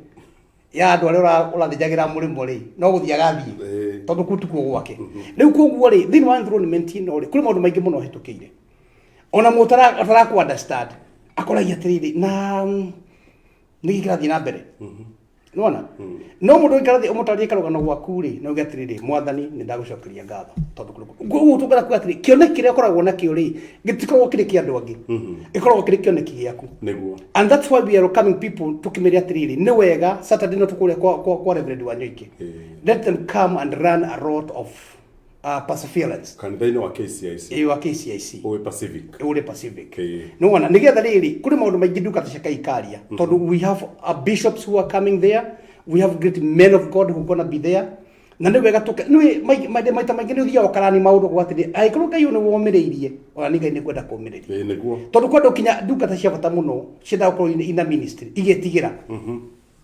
ya andũ arĩa ũrathĩnjagĩra mũrĩmo rĩ, no gũthiĩ agathiĩ, tondũ kũu tikuo gwake. Rĩu koguo rĩ, thĩinĩ wa enthronement ĩno rĩ, kũrĩ maũndũ maingĩ mũno hĩtũkĩire, ona mũndũ ũtaraku understand akoragia atĩrĩrĩ, na nĩkĩ kĩrathiĩ na mbere? Nĩwona no mũndũ ũngĩkarathiĩ ũmũtarĩrie karũgano gwaku rĩ, no uge atĩrĩrĩ, Mwathani nĩ ndagũcokeria ngatho tondũ koguo tũngĩenda kuga atĩrĩ, kĩoneki kĩrĩa ũkoragwo nakĩo rĩ, gĩtikoragwo kĩrĩ kĩa andũ angĩ, gĩkoragwo kĩrĩ kĩoneki gĩaku. And that's why we are coming people tukimĩre atĩrĩrĩ, nĩ wega Saturday no tũkũrĩa kwa Reverend Wanyoike. Let them come and run a lot of perseverance kanitha-inĩ wa KCIC. Ĩĩ, wa KCIC. Ũwĩ Pacific. Ũrĩ Pacific. Nĩwona nĩgetha rĩrĩ, kũrĩ maũndũ maingĩ ndungata cia Ngai ikaria, tondũ we have bishops who are coming there, we have great men of God who gonna be there, na nĩ wega tũke nĩ maita maingĩ nĩ ũthiaga ũkarani maũndũ kwa atĩrĩ, angĩkorwo Ngai ũyũ nĩ womĩrĩirie, ona nĩ Ngai nĩ kwenda kũmĩrĩria. Ĩĩ, nĩguo. Tondũ kwenda kinya ndungata cia bata mũno ciendaga gũkorwo ina ministry igĩtigĩra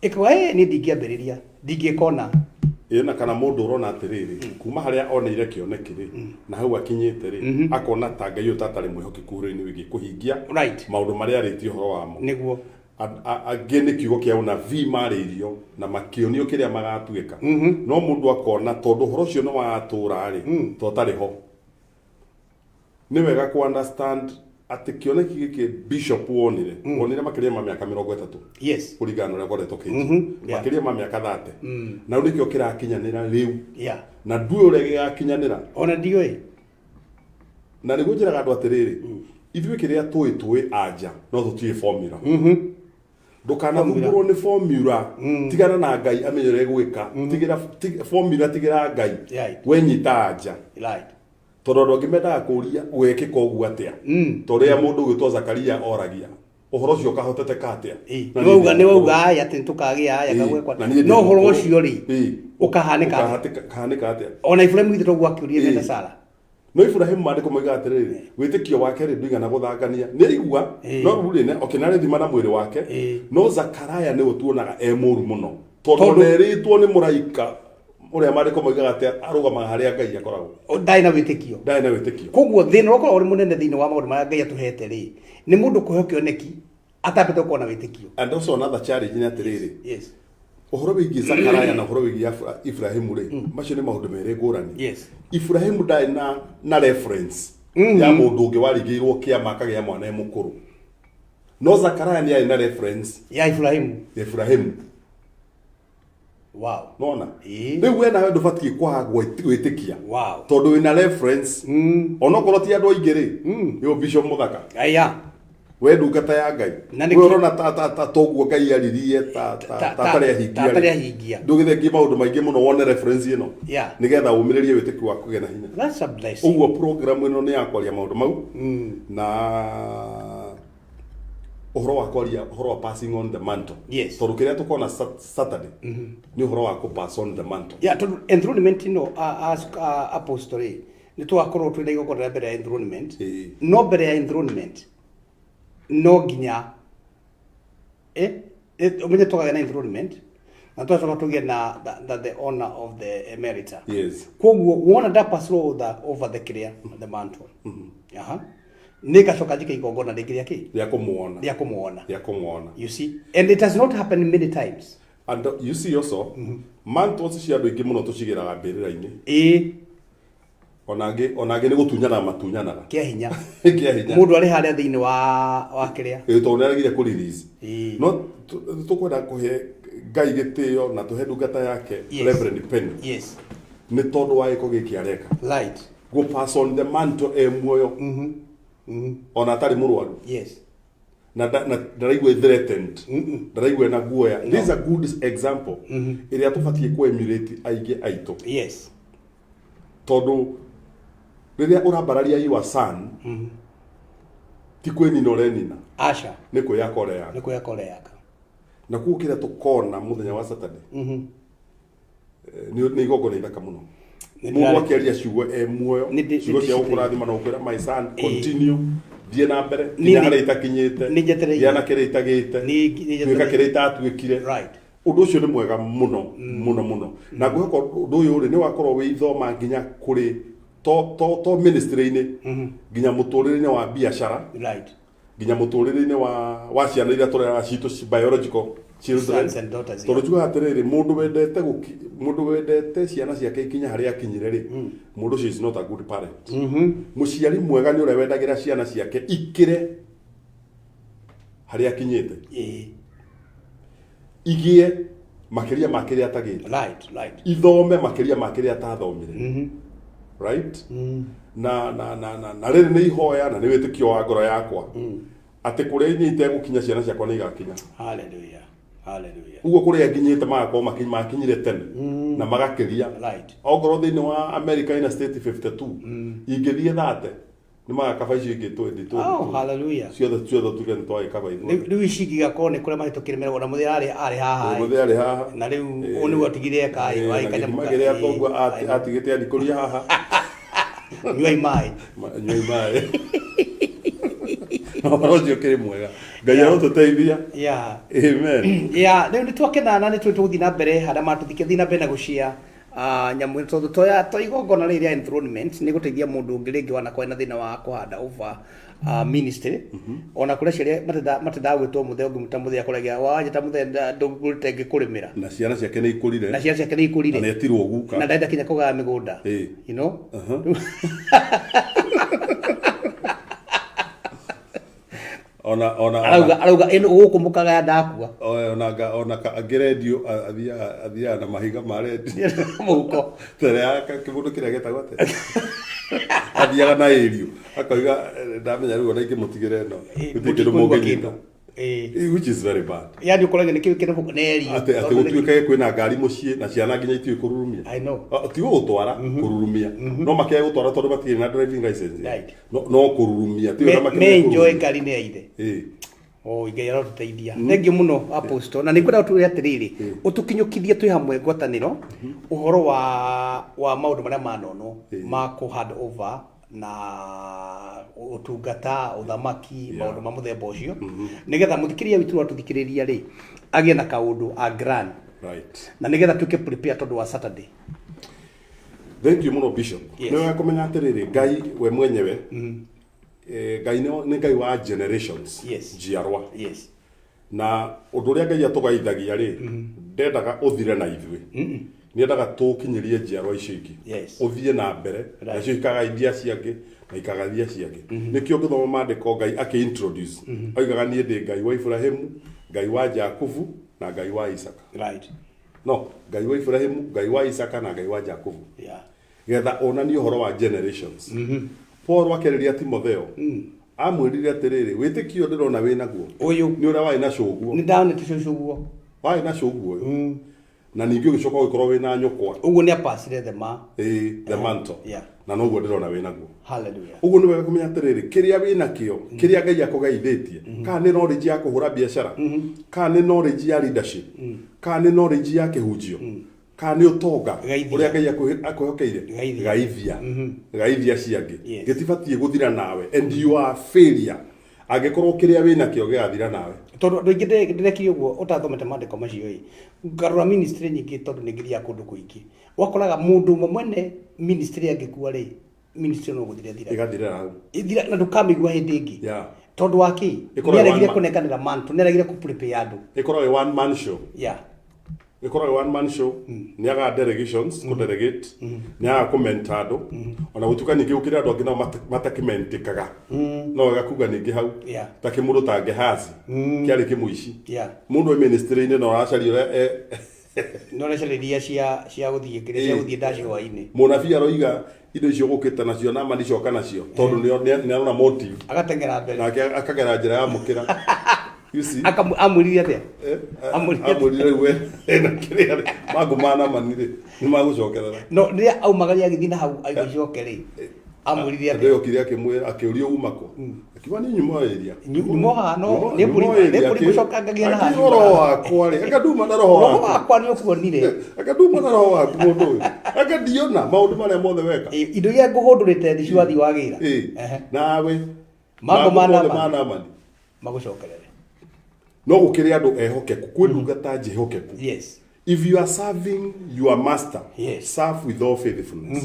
ĩkauga, ĩ niĩ ndingĩambĩrĩria, ndingĩkona. Ĩĩ, na kana mũndũ ũrona atĩrĩrĩ, kuma harĩa oneire kĩoneki rĩ, na hau akinyĩte rĩ, akona ta Ngai ũyũ tatarĩ mwĩhokeku ũhoro-inĩ wĩgiĩ kũhingia maũndũ marĩa arĩtie ũhoro wamo. Angĩ nĩ kiugo kĩa ũnabii marĩirio na makĩonio kĩrĩa magatuĩka, no mũndũ akona tondũ ũhoro ũcio nĩ watũra rĩ, to atarĩ ho. Nĩ wega ku understand atĩ kĩoneki gĩkĩ bishop wonire makĩria ma mĩaka 30. Kũringana na ũrĩa ũkoretwo kĩnji. Makĩria ma mĩaka 30. Na rĩu nĩkĩo kĩrakinyanĩra rĩu. Na ndũĩ ũrĩa gĩgakinyanĩra. Ona ndiũĩ. Na nĩguo njĩraga andũ atĩrĩrĩ, ithuĩ kĩrĩa tũĩ tũĩ anja, no tũtiũĩ formula. Ndũkanathumbũrwo nĩ formula. Tigana na Ngai amenye ũrĩa egwĩka. Tigĩra formula, tigĩra Ngai. We nyita anja. Tondũ andũ angĩ mendaga kũũria gwekĩka ũguo atĩa. Ta ũrĩa mũndũ ũgwĩtwo Zakaria oragia, ũhoro ũcio ũkahoteteka atĩa? Na niĩ ndĩ Nĩ mũkũrũ. wauga aya atĩ nĩtũkagĩa aya, kagwekwa. Na niĩ ndĩ No ũhoro mũkũrũ. ũcio rĩ, ũkahanĩka atĩa? Ũkahanĩka atĩa? Ona Ibrahim githĩ toguo akĩũria mena Sara? No Ibrahim maandĩko moigaga atĩrĩrĩ, wĩtĩkio wake rĩ ndũigana gũthangania. Nĩ aigua, no rĩu rĩ, okay, nĩ arethima na mwĩrĩ wake. No Zakaria nĩwe tuonaga e mũru mũno. Tondũ nerĩtwo nĩ mũraika ũrĩa maandĩko moigaga atĩ arũgamaga harĩa Ngai akoragwo. Ndarĩ na wĩtĩkio. Ndarĩ na wĩtĩkio. Koguo thĩna ũrĩa ũkoragwo ũrĩ mũnene thĩinĩ wa maũndũ marĩa Ngai atũhete rĩ, nĩ mũndũ kũheo kĩoneki atambĩte gũkorwo na wĩtĩkio. And also another challenge nĩ atĩrĩrĩ, ũhoro wĩgiĩ Zakaria na ũhoro wĩgiĩ Ibrahimu rĩ, macio nĩ maũndũ merĩ ngũrani. Ibrahimu ndarĩ na reference ya mũndũ ũngĩ warigĩirwo kĩama akagĩa mwana e mũkũrũ. No Zakaria nĩ arĩ na reference ya Ibrahimu. Ya Ibrahimu. Wow. Nona Ĩĩ. Rĩu we nawe ndũbatiĩ kwaga gwĩtĩkia tondũ wĩna reference, onokorwo ti andũ aingĩ rĩ, nĩ bishop mũthaka. Aya. We ndungata ya Ngai, Na we ũrona ta toguo Ngai aririe ta atarĩ ahingia. Ta atarĩ ahingia. Ndũgĩthengie maũndũ maingĩ mũno wone reference ĩno nĩgetha ũmĩrĩrie wĩtĩkio waku kũgĩa na hinya. That's a blessing. Ũguo program ĩno nĩ ya kwaria maũndũ mau na ũhoro wa kwaria ũhoro wa passing on the mantle, tondũ kĩrĩa tũkona Saturday nĩ ũhoro wa kũ pass on the mantle. Yeah, tondũ enthronement ĩno apostle rĩ, nĩ tũgakorwo twĩna igongona rĩa mbere ya enthronement. No mbere ya enthronement no nginya ũmenye tũkagĩa na enthronement na tũgacoka tũgĩe na the honor of the emerita. Koguo wona nda pass over the kĩrĩa, the mantle, aha, nĩ ngacoka njĩke igongona rĩngĩ rĩa kĩ? Rĩa kũmuona. Rĩa kũmuona. Rĩa kũmuona. You see, and it has not happened many times. And you see also, mantles cia andũ aingĩ mũno tũcigĩraga mbĩrĩra-inĩ. Ona angĩ nĩ gũtunyana matunyanaga. Kĩa hinya. Kĩa hinya. Mũndũ arĩ harĩa thĩinĩ wa kĩrĩa. Ĩĩ, tondũ nĩ aregire kũ release. No tũkwenda kũhe Ngai gĩtĩo na tũhe ndungata yake, Reverend Penny, nĩ tondũ wa gĩko gĩkĩ areka, go pass on the mantle e muoyo, ona atarĩ mũrwaru, na ndaraigua threatened, ndaraigua na guoya. This is a good example ĩrĩa tũbatiĩ kũ emulate aingĩ aitũ, tondũ rĩrĩa ũrambararia your son, ti kwĩnina ũrenina. Aca. Nĩ kwĩyaka ũreyaka. Nĩ kwĩyaka ũreyaka. Na koguo kĩrĩa tũkona mũthenya wa Saturday nĩ igongona ithaka mũno. Nĩ Mũndũ akĩaria ciugo e muoyo, ciugo cia gũkũrathima na gũkwĩra, "My son, continue, thiĩ na mbere, kinya harĩa itakinyĩte, Nĩ njetereire. gĩa na kĩrĩa itagĩte, Nĩ tuĩka njetereire. kĩrĩa itatuĩkire." Ũndũ ũcio nĩ mwega mũno mũno mũno, na ngwĩhoka ũndũ ũyũ rĩ nĩ wakorwo wĩ ithoma nginya kũrĩ to ministry-inĩ, nginya mũtũrĩre-inĩ wa biacara, nginya mũtũrĩre-inĩ wa ciana iria tũreraga citũ biological children. Sons and daughters. Tondũ njugaga atĩrĩrĩ, mũndũ wendete ciana ciake ikinya harĩa akinyire rĩ, mũndũ ũcio is not a good parent. Mũciari mwega nĩ ũrĩa wendagĩra ciana ciake ikĩre harĩa akinyĩte, igĩe makĩria ma kĩrĩa atagĩte, ithome makĩria ma kĩrĩa atathomire, right? Na rĩrĩ nĩ ihoya na nĩ wĩtĩkio wa ngoro yakwa atĩ kũrĩa inyuĩ itegũkinya, ciana ciakwa nĩ igakinya. Hallelujah. Hallelujah. Ũguo kũrĩa nginyĩte magakorwo makinyire tene na magakĩria. Ongorwo thĩinĩ wa America ina state 52, ingĩthiĩ 30 nĩ magakaba icio ingĩ 22. Oh, hallelujah. Ciothe ciothe tuge nĩ twagĩkaba ithuothe. Rĩu ici ingĩ igakorwo nĩ kũrĩa mahĩtũkĩre meragwo na mũthĩ arĩ haha. Mũthĩ arĩ haha. Na rĩu ũũ nĩguo atigire eka Na waĩ gĩthima kĩrĩa thoguo atigĩte athikũria haha. Nyuai maĩ. Nyuai maĩ. Na ũhoro ũcio ũkĩrĩ mwega, Ngai arotũteithia. Amen. Yeah, rĩu nĩ twakena na nĩ tũgũthiĩ na mbere harĩa matũthiĩ thiĩ na mbere na gũcia nyamũ ĩno, tondũ toya to igongona rĩrĩ rĩa enthronement nĩ gũteithia mũndũ ũngĩ rĩngĩ wanakorwo na thĩna wa kũhanda over ministry, ona kũrĩ aciari matendaga gwĩtwo mũthee. Ũngĩmũta mũthee akoragia wanjĩta mũthee, ndũngĩte ngĩkũrĩmĩra. Na ciana ciake nĩ ikũrire. Na ciana ciake nĩ ikũrire. Na nĩ etirwo guka. Na ndarenda kinya kũgaya mĩgũnda. Ona Arauga ĩno gũkũ mũkagaya ndakua. Ona angĩ rendio athiaga na mahiga ma rendio mũhuko. Tere ya kĩmũndũ kĩrĩa gĩtagwo atĩa, athiaga na ĩrio akoiga, "Ndamenya rĩu ona ingĩmũtigĩra ĩno, gũtirĩ kĩndũ mũtikũigua mũngĩnyita." kĩndũ. Which is very bad. Yani ũkoraga nĩ kĩu kĩrĩ nĩ erio. Atĩ gũtuĩkage kwĩna ngari mũciĩ na ciana nginya itiũĩ kũrurumia. I know. Ti gũgũtwara, kũrurumia, no makĩage gũtwara tondũ matirĩ na driving license. No kũrurumia ti wega makĩmenye Me enjoy kũrurumia. Ngari nĩ ya ithe. Oh, Ngai arotũteithia. Thengiũ mũno, apostle, na nĩ ngwenda ũtwĩre atĩrĩrĩ, ũtũkinyũkithie twĩ hamwe ngwatanĩro ũhoro wa maũndũ marĩa manonwo ma kũ hand over na ũtungata, ũthamaki, maũndũ ma mũthemba ũcio, nĩgetha mũthikĩrĩria witũ watũthikĩrĩria rĩ agĩe na kaũndũ a grand, na nĩgetha tuĩke prepare tondũ wa Saturday. Thank you mũno, Bishop. Nĩ wega kũmenya atĩrĩrĩ, Ngai we mwenyewe, Ngai nĩ Ngai wa generations, njiarwa. Na ũndũ ũrĩa Ngai atũgaithagia rĩ, ndendaga ũthire na ithuĩ. Nĩendaga tũkinyĩrie njiarwa icio ingĩ. Yes. Ũthiĩ na mbere, nacio ikagaithia acio angĩ na ikagaithia acio angĩ. Nĩkĩo ũngĩthoma maandĩko Ngai akĩ-introduce, oigaga niĩ ndĩ Ngai wa Iburahĩmu, Ngai wa Jakubu na Ngai wa Isaka. Right. No, Ngai wa Iburahĩmu, Ngai wa Isaka na Ngai wa Jakubu. Yeah. Getha onanie ũhoro wa generations. Paul akĩarĩria Timotheo, amwĩrire atĩrĩrĩ, wĩtĩkio ndĩrona wĩ naguo Ũyũ. nĩ ũrĩa warĩ na cũguo. Nĩ ndonete cũcũguo. Warĩ na cũguo ũyũ. Na ningĩ ũgĩcoka ũgĩkorwo wĩ na nyũkwa. Ũguo nĩ apacire the ma. Ĩĩ, the mantle. Yeah. Na noguo ndĩrona wĩ naguo. Hallelujah. Ũguo nĩ wega kũmenya atĩrĩrĩ, kĩrĩa wĩ nakĩo, kĩrĩa Ngai akũgaithĩtie, kana nĩ knowledge ya kũhũra biacara, kana nĩ knowledge ya leadership, kana nĩ knowledge ya kĩhunjio, kana nĩ ũtonga Gaithia. ũrĩa Ngai akwĩhokeire, Gaithia. gaithia, gaithia ciangĩ. Yes. Gĩtibatiĩ gũthira nawe, and you are a failure angĩkorwo kĩrĩa wĩ nakĩo gĩgathira nawe. Tondũ andũ aingĩ ndĩrekire ũguo ũtathomete maandĩko macio ĩ, ngarora ministry nyingĩ tondũ nĩ ngĩthiaga kũndũ kũingĩ, wakoraga mũndũ ũmwe mwene ministry angĩkua rĩ, ministry no gũthira ĩthiraga. Ĩgathirĩra hau. Ĩthira na ndũkamĩigua hĩndĩ ĩngĩ. Yeah. Tondũ wa kĩ? Ĩkoragwo Nĩaregire one man- kũnenganĩra mantle, nĩaregire kũ prepare andũ. Ĩkoragwo ĩ one man show. Yeah. Ĩkoragwo ĩ one man show. Nĩ agaga delegations, kũ delegate, nĩ agaga kũ mentor andũ, ona gũtuĩka ningĩ gũkĩrĩ andũ angĩ nao matakĩmentĩkaga, no wega kuga ningĩ hau. Yeah. Ta kĩmũndũ ta Gehazi kĩarĩ kĩmũici. Yeah. Mũndũ wĩ ministry-inĩ no aracaria ũrĩa No aracarĩria cia gũthiĩ kĩrĩa cia gũthiĩ ndaci hwainĩ. Mũnabii aroiga indo icio gũkĩte nacio na mani coka nacio tondũ nĩ arona motive. Agateng'era mbere. Nake akagera njĩra ya mũkĩra. You see? Amwĩrire atĩa? Amwĩrire atĩa? Amwĩrire rĩu we ena kĩrĩa rĩ, mangũ ma Naamani rĩ, nĩ magũcokerera. No rĩrĩa aumagaria agĩthiĩ na hau aicoke rĩ, amwĩrire atĩa? Andũ okire akĩmwĩra, akĩũria uma kũ? Akiuga niĩ nyuma area. Nyuma haha, no, Nyuma- nĩ mbũri- nyuma area, nĩ mbũri gũcokangagia na haha. Akiuga roho wakwa rĩ, anga nduma na roho Roho waku. wakwa nĩ ũkuonire. Anga nduma na roho waku mũndũ ũyũ. Anga ndiona maũndũ marĩa mothe weka. Indo iria ngũhũndũrĩte nĩcio wathiĩ wagĩra. Nawe Mangũ ma mangũ mothe Naamani. ma Naamani. Magũcokerere. No gũkĩrĩ andũ ehokeku, kwĩ ndungata njĩhokeku. Yes. If you are serving your master, Yes. serve with all faithfulness.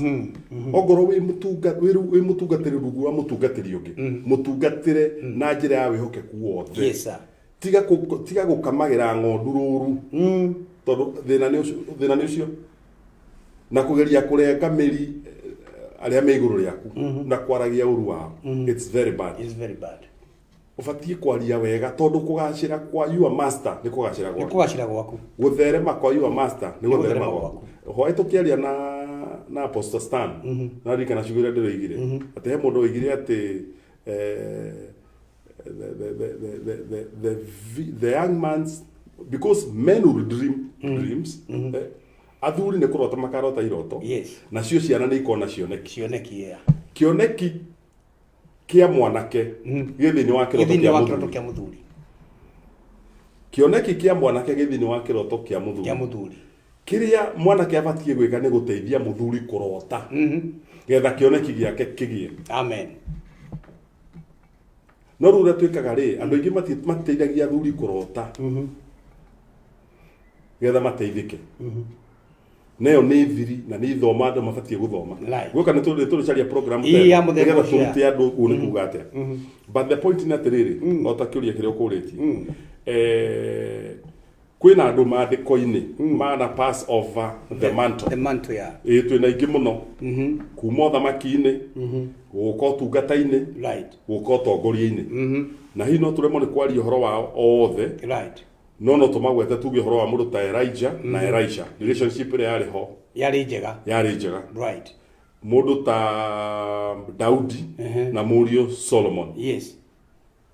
Ongorwo wĩ wĩ mũtungatĩri rungu rwa mũtungatĩri ũngĩ, mũtungatĩre na njĩra ya wĩhokeku wothe. Yes, sir. Tiga gũkamagĩra ng'ondu rũru. Tondũ thĩna nĩ ũcio. Na kũgeria kũrenga mĩri arĩa me igũrũ rĩaku na kwaragia ũru wao. It's very bad. It's very bad. Ũbatiĩ kwaria wega tondũ kũgacĩra kwa your master nĩ kũgacĩra Nĩ gwaku. kũgacĩra gwaku. Gũtherema kwa your master nĩ Nĩ gũtherema gũtherema gwaku. Hwaĩ tũkĩaria na Apostle Stan, naririkana ciugo iria ndĩroigire. Atĩ he mũndũ oigire atĩ, the young man's, because men will dream dreams, athuri nĩ kũrota makarota iroto. Yes. Nacio ciana nĩ ikona cioneki. Cioneki, yeah. Kĩoneki kĩa mwanake gĩ thĩinĩ wa kĩroto Gĩ thĩinĩ kĩa wa mũthuri. kĩroto kĩa mũthuri. Kĩoneki kĩa mwanake gĩ thĩinĩ wa kĩroto kĩa mũthuri. Kĩa mũthuri. Kĩrĩa mwanake abatiĩ gwĩka nĩ gũteithia mũthuri kũrota. Getha kĩoneki gĩake kĩgĩe. Amen. No rĩu ũrĩa twĩkaga rĩ, andũ aingĩ matiteithagia athuri kũrota. Getha mateithĩke. Nayo nĩ thiri na nĩ ithoma andũ mabatiĩ gũthoma. Right. Guoka nĩ tũrĩcaria program Ii, ta ĩno, ya mũthemba nĩgetha ũcio, tũrute andũ ũguo nĩ kuga atĩa. But the point nĩ atĩrĩrĩ, o ta kĩũria kĩrĩa ũkũrĩtie. Kwĩna andũ maandĩko-inĩ mana pass over the mantle. The mantle, yeah. Ĩĩ, twĩna aingĩ mũno. Kuma ũthamaki-inĩ, gũka ũtungata-inĩ, Right. gũka ũtongoria-inĩ. Na hihi no tũremwo nĩ kwaria ũhoro wao othe. Right. No no tũmagwete tuge ũhoro wa mũndũ ta Elijah na Elisha. Relationship ĩrĩa yarĩ ho Yarĩ njega. yarĩ njega. Right. Mũndũ ta Daudi na mũriũ Solomon. Yes.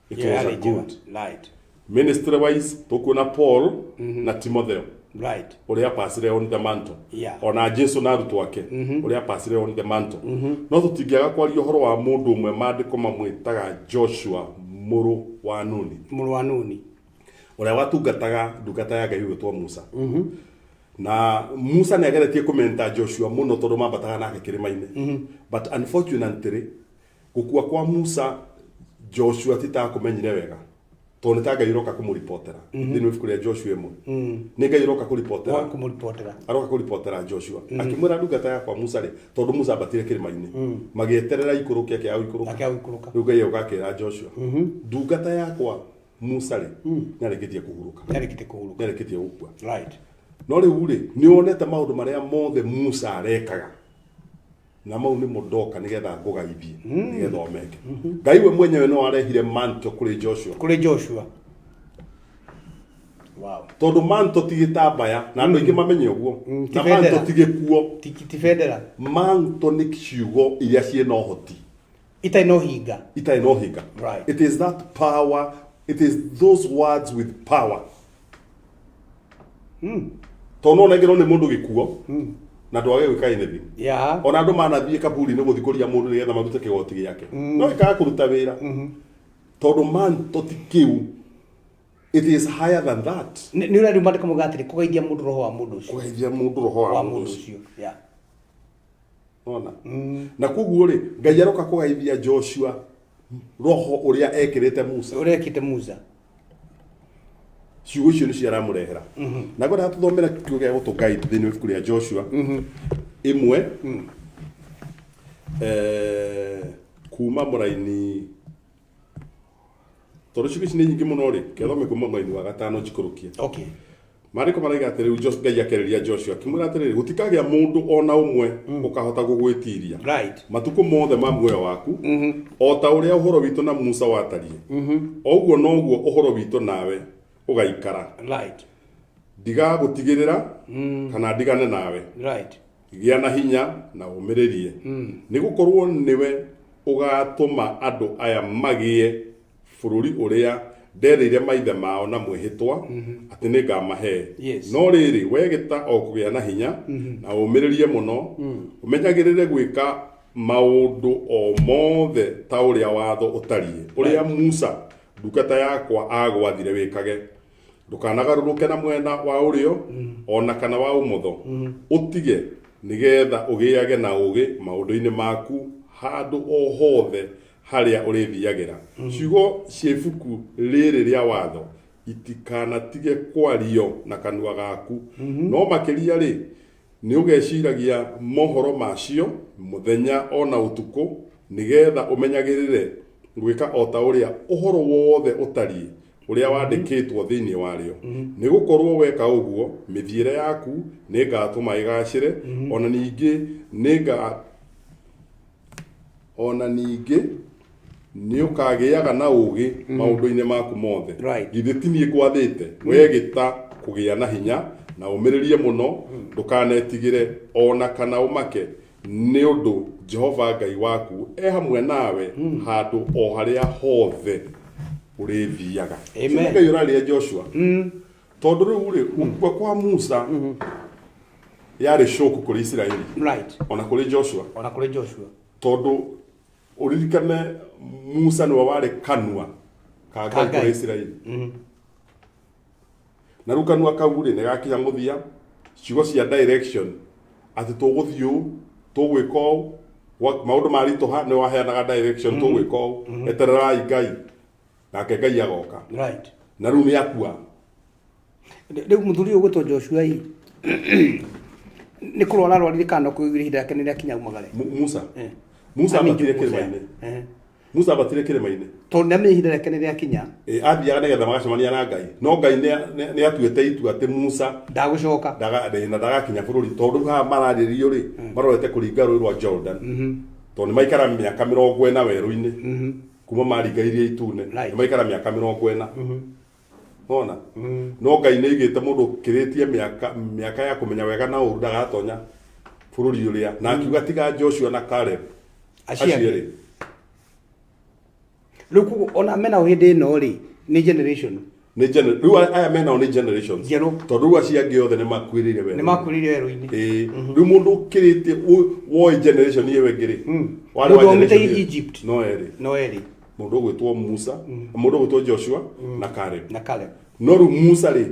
It Yeah, was a yarĩ njega. good. Right. Ministry wise tũkuona Paul na Timotheo. Right. Ũrĩa passire on the mantle. Yeah. Ona Jesu na arutwo ake. Ũrĩa passire on the mantle. No tũtingĩaga kwaria ũhoro wa mũndũ ũmwe maandĩko mamwĩtaga Joshua mũrũ wa Nuni. Mũrũ wa Nuni. Ũrĩa watungataga ndungata ya Ngai gwĩtwo Musa. Na Musa nĩ ageretie kũmenta Joshua mũno tondũ mambataga nake kĩrĩma-inĩ. But unfortunately, gũkua kwa Musa, Joshua ti ta akũmenyire wega. Tondũ nĩ ta Ngai ũroka kũmũripotera. Thĩinĩ wa ibuku rĩa Joshua ĩmwe. Nĩ Ngai ũroka kũripotera. Wa kũmũripotera. Aroka kũripotera Joshua. Akĩmwĩra ndungata yakwa Musa rĩ, tondũ Musa ambatire kĩrĩma-inĩ. Magĩeterera ikũrũke akĩaga gũikũrũka. Akĩaga gũikũrũka. Rĩu Ngai oka akĩra Joshua, ndungata yakwa Musa rĩ, nĩarĩkĩtie kũhurũka. Nĩarĩkĩtie kũhurũka. Nĩarĩkĩtie gũkua. Right. No rĩu rĩ, nĩ wonete maũndũ marĩa mothe Musa arekaga, na mau nĩmo ndoka nĩgetha ngũgaithie, nĩgetha ũmeke. Ngai we mwenyewe no arehire manto kũrĩ Joshua. Kũrĩ Joshua. Wow. Tondũ manto ti gĩtambaya, na andũ aingĩ mamenye ũguo. Ti Na manto bendera. ti gĩkuo. Ti bendera. Manto nĩ ciugo iria ciĩna ũhoti. Itarĩ na ũhinga. Itarĩ na ũhinga. Right. It is that power, it is those words with power. Tondũ no ũnengerwo nĩ mũndũ gĩkuo, na ndwage gwĩka anything. Ona andũ manathiĩ kaburi-inĩ gũthikũria mũndũ nĩgetha marute kĩgoti gĩake. No gĩkaga kũruta wĩra. Tondũ manto ti kĩu. It is higher than that. Nĩ ũrĩa rĩu maandĩko maugaga atĩrĩ, kũgeithia mũndũ roho wa mũndũ ũcio. Kũgeithia mũndũ roho wa Wa mũndũ mũndũ ũcio. ũcio. Yeah. Ona. Na koguo rĩ, Ngai aroka kũgeithia Joshua roho ũrĩa ekĩrĩte Musa. Ũrĩa ekĩte Musa. Ciugo icio nĩcio aramũrehera. Na ngwenda tũthomere kiugo gĩa gũtũ guide thĩinĩ wa ibuku rĩa Joshua. Ĩmwe. Kuma mũraini, tondũ ciugo ici nĩ nyingĩ mũno rĩ, kĩathome kuma mũraini wa gatano njikũrũkie. Okay. Maandĩko maraiga atĩ rĩu Ngai akĩarĩria Joshua akĩmwĩra atĩrĩrĩ, gũtikagĩa mũndũ ona ũmwe ũkahota gũgwĩtiria Right. matukũ mothe ma muoyo waku, o ta ũrĩa ũhoro witũ na Musa watariĩ, o ũguo noguo ũhoro witũ nawe ũgaikara. Right. Ndigagũtigĩrĩra kana ndigane nawe. Right. Gĩa na hinya na ũmĩrĩrie, nĩ gũkorwo nĩwe ũgatũma andũ aya magĩe bũrũri ũrĩa nderĩire maithe mao na mwĩhĩtwa atĩ nĩ ngamahe. Yes. No rĩrĩ, we gĩta o kũgĩa na hinya na ũmĩrĩrie mũno, ũmenyagĩrĩre gwĩka maũndũ o mothe ta ũrĩa watho ũtariĩ, ũrĩa Musa ndungata yakwa agwathire wĩkage. Ndũkanagarũrũke na mwena wa ũrĩo ona kana wa ũmotho, ũtige nĩgetha ũgĩage na ũũgĩ maũndũ-inĩ maku handũ o hothe harĩa ũrĩthiagĩra. Ciugo cia ibuku rĩrĩ rĩa watho itikanatige kwario na kanua gaku, no makĩria rĩ, nĩ ũgeciragia mohoro macio mũthenya ona ũtukũ, nĩgetha ũmenyagĩrĩre gwĩka o ta ũrĩa ũhoro wothe ũtariĩ ũrĩa wandĩkĩtwo thĩinĩ warĩo. Nĩ gũkorwo weka ũguo, mĩthiĩre yaku nĩ ngatũma ĩgacĩre, ona ningĩ nĩ ũkagĩaga na ũũgĩ maũndũ-inĩ maku mothe. Right. Githĩ ti niĩ ngwathĩte, we gĩta kũgĩa na hinya na ũmĩrĩrie mũno, ndũkanetigĩre ona kana ũmake, nĩ ũndũ Jehova Ngai waku e hamwe nawe handũ o harĩa hothe ũrĩthiaga. Amen. Ngai ũrarĩria Joshua. Tondũ rĩu rĩ, gũkua kwa Musa yarĩ shock kũrĩ Isiraeli. Right. Ona kũrĩ Joshua. Ona kũrĩ Joshua. Tondũ ũririkane Musa nĩwe warĩ kanua ka Ngai Ngai. kũrĩ Isiraeli. Na rĩu kanua kau rĩ, nĩ gakinya mũthia, ciugo cia direction atĩ tũgũthiĩ ũũ, tũgwĩka ũũ, maũndũ maritũha nĩ waheanaga direction, tũgwĩka ũũ, etererai Ngai, nake Ngai agoka. Right. Na rĩu nĩ akua. Rĩu mũthuri ũyũ ũgwĩtwo Joshua ĩ, nĩ kũrwara arwarire kana no kũiguire ihinda rĩake nĩ rĩakinya aumagare? Musa. Musa I mean, ambatire Musa. kĩrĩma-inĩ. Musa ambatire kĩrĩma-inĩ. Tondũ nĩ amenye ihinda rĩake nĩ rĩakinya. Athiaga nĩgetha magacemania na Ngai. No Ngai nĩ atuĩte itua atĩ Musa ndagũcoka. Na ndagakinya bũrũri. Tondũ rĩu haha mararĩrio rĩ, marorete kũringa rũĩ rwa Jordan. Tondũ nĩ maikara mĩaka mĩrongo ĩna werũ-inĩ. Kuma maringa Iria Itune. Right. Nĩ maikara mĩaka mĩrongo ĩna. Ona? No Ngai nĩ aigĩte mũndũ ũkĩrĩtie mĩaka ya kũmenya wega na ũũru ndagatonya bũrũri ũrĩa. Na akiuga tiga Joshua na Caleb. Acio Acio erĩ. erĩ. Rĩu koguo ona menao hĩndĩ ĩno rĩ, nĩ generation. Nĩ rĩu aya menao nĩ generations. Njerũ. Tondũ rĩu acio angĩ othe nĩ makuĩrĩire werũ-inĩ. Nĩ makuĩrĩire werũ-inĩ. Ĩĩ. Rĩu mũndũ ũkĩrĩtie woĩ generation ĩyo ĩngĩ rĩ, warĩ Mũndũ wa waumĩte generation ĩyo. Egypt. No erĩ. No erĩ. Mũndũ ũgwĩtwo Musa, mũndũ ũgwĩtwo Joshua na Caleb. Na Caleb. No rĩu Musa rĩ,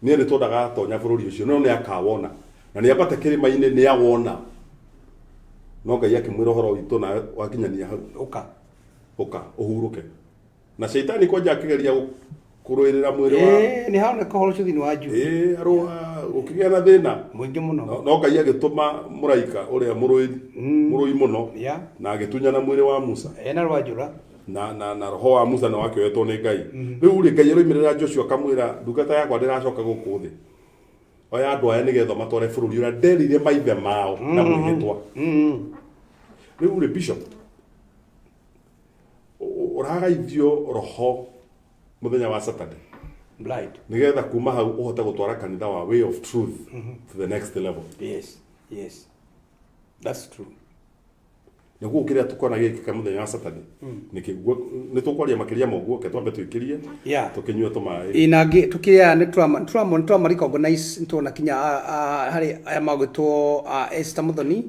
nĩ erĩtwo ndagatonya bũrũri ũcio, no nĩ akawona. Na nĩ ambate kĩrĩma-inĩ nĩ awona. No Ngai akĩmwĩra ũhoro witũ nawe wakinyania hau. Ũka. Ũka, ũhurũke. Na Shaitani kwanja akĩgeria kũrũĩrĩra mwĩrĩ wa Nĩ haroneka ũhoro ũcio thĩinĩ wa Jude. Arũa, gũkĩgĩa na thĩna. Mũingĩ mũno. No Ngai agĩtũma mũraika ũrĩa mũrũi mũno. Yeah. Na agĩtunyana mwĩrĩ wa Musa. Ena rwanjũra. Na roho wa Musa nĩ wakĩoetwo nĩ Ngai. Rĩu rĩ, Ngai aroimĩrĩra Joshua akamwĩra, ndungata yakwa ndĩracoka gũkũ thĩ. Oya andũ aya nĩgetha matware bũrũri ũrĩa nderĩire maithe mao na mwĩhĩtwa. Rĩu rĩ, bishop, ũragaithio roho mũthenya wa Saturday nĩgetha kuma hau ũhote gũtwara kanitha wa Way of Truth to the next level. Yes, that's true. Nĩguo kĩrĩa tũkona gĩkĩka mũthenya wa Saturday nĩkĩguo nĩ tũkwaria makĩria ma ũguo. Ke twambe twĩkĩrie tũkĩnyue tũmaĩ. Ĩ nangĩ tukĩrĩa nĩ twama recognize, nĩtwona kinya harĩ aya magwĩtwo Esther Muthoni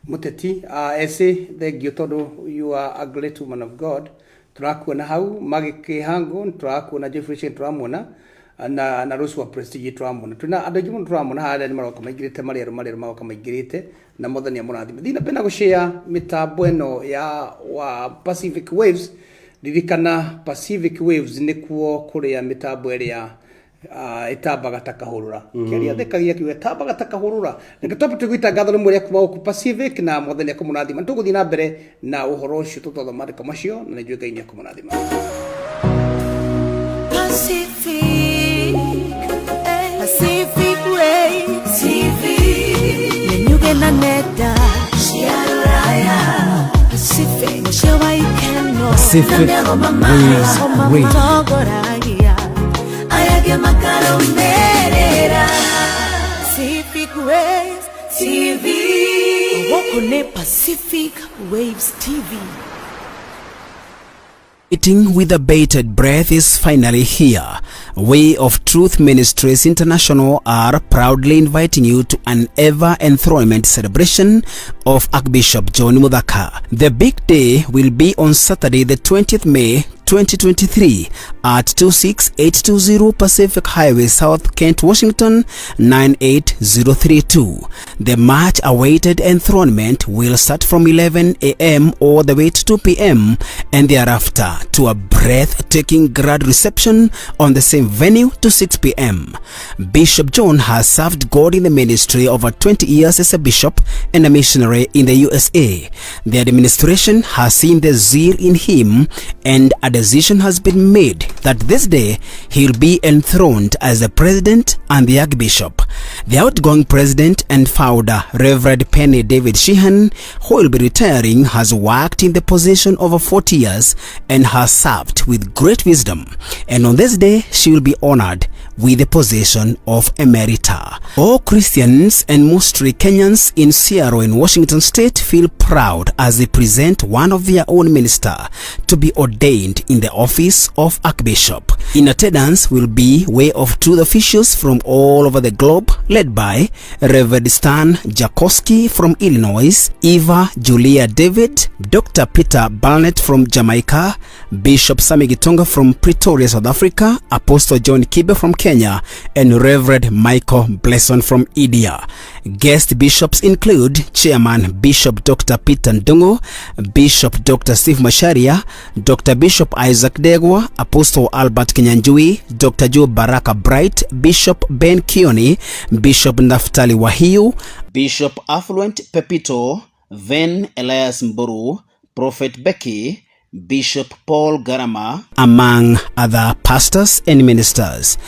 mũteti. Ese, thank you tondũ you are a great woman of God. Tũrakuona hau magĩkĩhango, nĩtũrakuona Joyful Nation, tũramuona na Rose wa Prestige, tũramuona. Twĩna andũ aingĩ mũno tũramona harĩa nĩ maroka maingĩrĩte, marĩ erũ marĩ erũ maroka maingĩrĩte, na Mwathani amũrathime. Thiĩ na mbere na gũshare mĩtambo ĩno ya wa Pacific Waves. Ririkana, Pacific Waves nĩkuo kũrĩa mĩtambo ĩrĩa ĩtambaga ta kahũrũra kĩaria thekagia kiuga ĩtambaga ta kahũrũra. Reke twambe tũgwĩta ngatho rĩmwe rĩa kuma gũkũ Pacific, na Mwathani akũmũrathima. Nĩtũgũthiĩ na mbere na ũhoro ũcio tũtwathoma maandĩko macio, na nĩnjũĩ Ngai nĩ akũmũrathima. Pacific, Pacific Waves TV. Nenyuge na nenda cia rũraya. Pacific, mũciĩ wa ikeno. Pacific Na mĩago Waves Radio. matongoragia aya angĩ makarũmĩrĩra. Pacific Waves TV. Gũkũ nĩ Pacific Waves TV. Waiting with a bated breath is finally here. Way of Truth Ministries International are proudly inviting you to an ever enthronement celebration of Archbishop John Muthaka. The big day will be on Saturday, the 20th May 2023 at 26820 Pacific Highway, South Kent, Washington 98032. The much awaited enthronement will start from 11 a.m. all the way to 2 p.m. and thereafter to a breathtaking grand reception on the same venue to 6 p.m. Bishop John has served God in the ministry over 20 years as a bishop and a missionary in the USA. The administration has seen the zeal in him, and a decision has been made that this day he'll be enthroned as the president and the archbishop. The outgoing president and founder, Reverend Penny David Sheehan, who will be retiring, has worked in the position over 40 years and has served with great wisdom. And on this day, she will be honored with the position of emerita. All Christians and mostly Kenyans in Seattle in Washington State feel proud as they present one of their own minister to be ordained in the office of Archbishop. In attendance will be Way of Truth officials from all over the globe, led by Reverend Stan Jakowski from Illinois, Eva Julia David, Dr. Peter Barnett from Jamaica, Bishop Sami Gitonga from Pretoria, South Africa, Apostle John Kibe from Kenya, and Reverend Michael Blesson from India. Guest bishops include Chairman Bishop Dr. Peter Ndungu, Bishop Dr. Steve Macharia, Dr. Bishop Isaac Degwa, Apostle Albert Kinyanjui, Dr. Joe Baraka Bright, Bishop Ben Kioni, Bishop Naftali Wahiu, Bishop Affluent Pepito, Ven Elias Mburu, Prophet Becky, Bishop Paul Garama, among other pastors and ministers.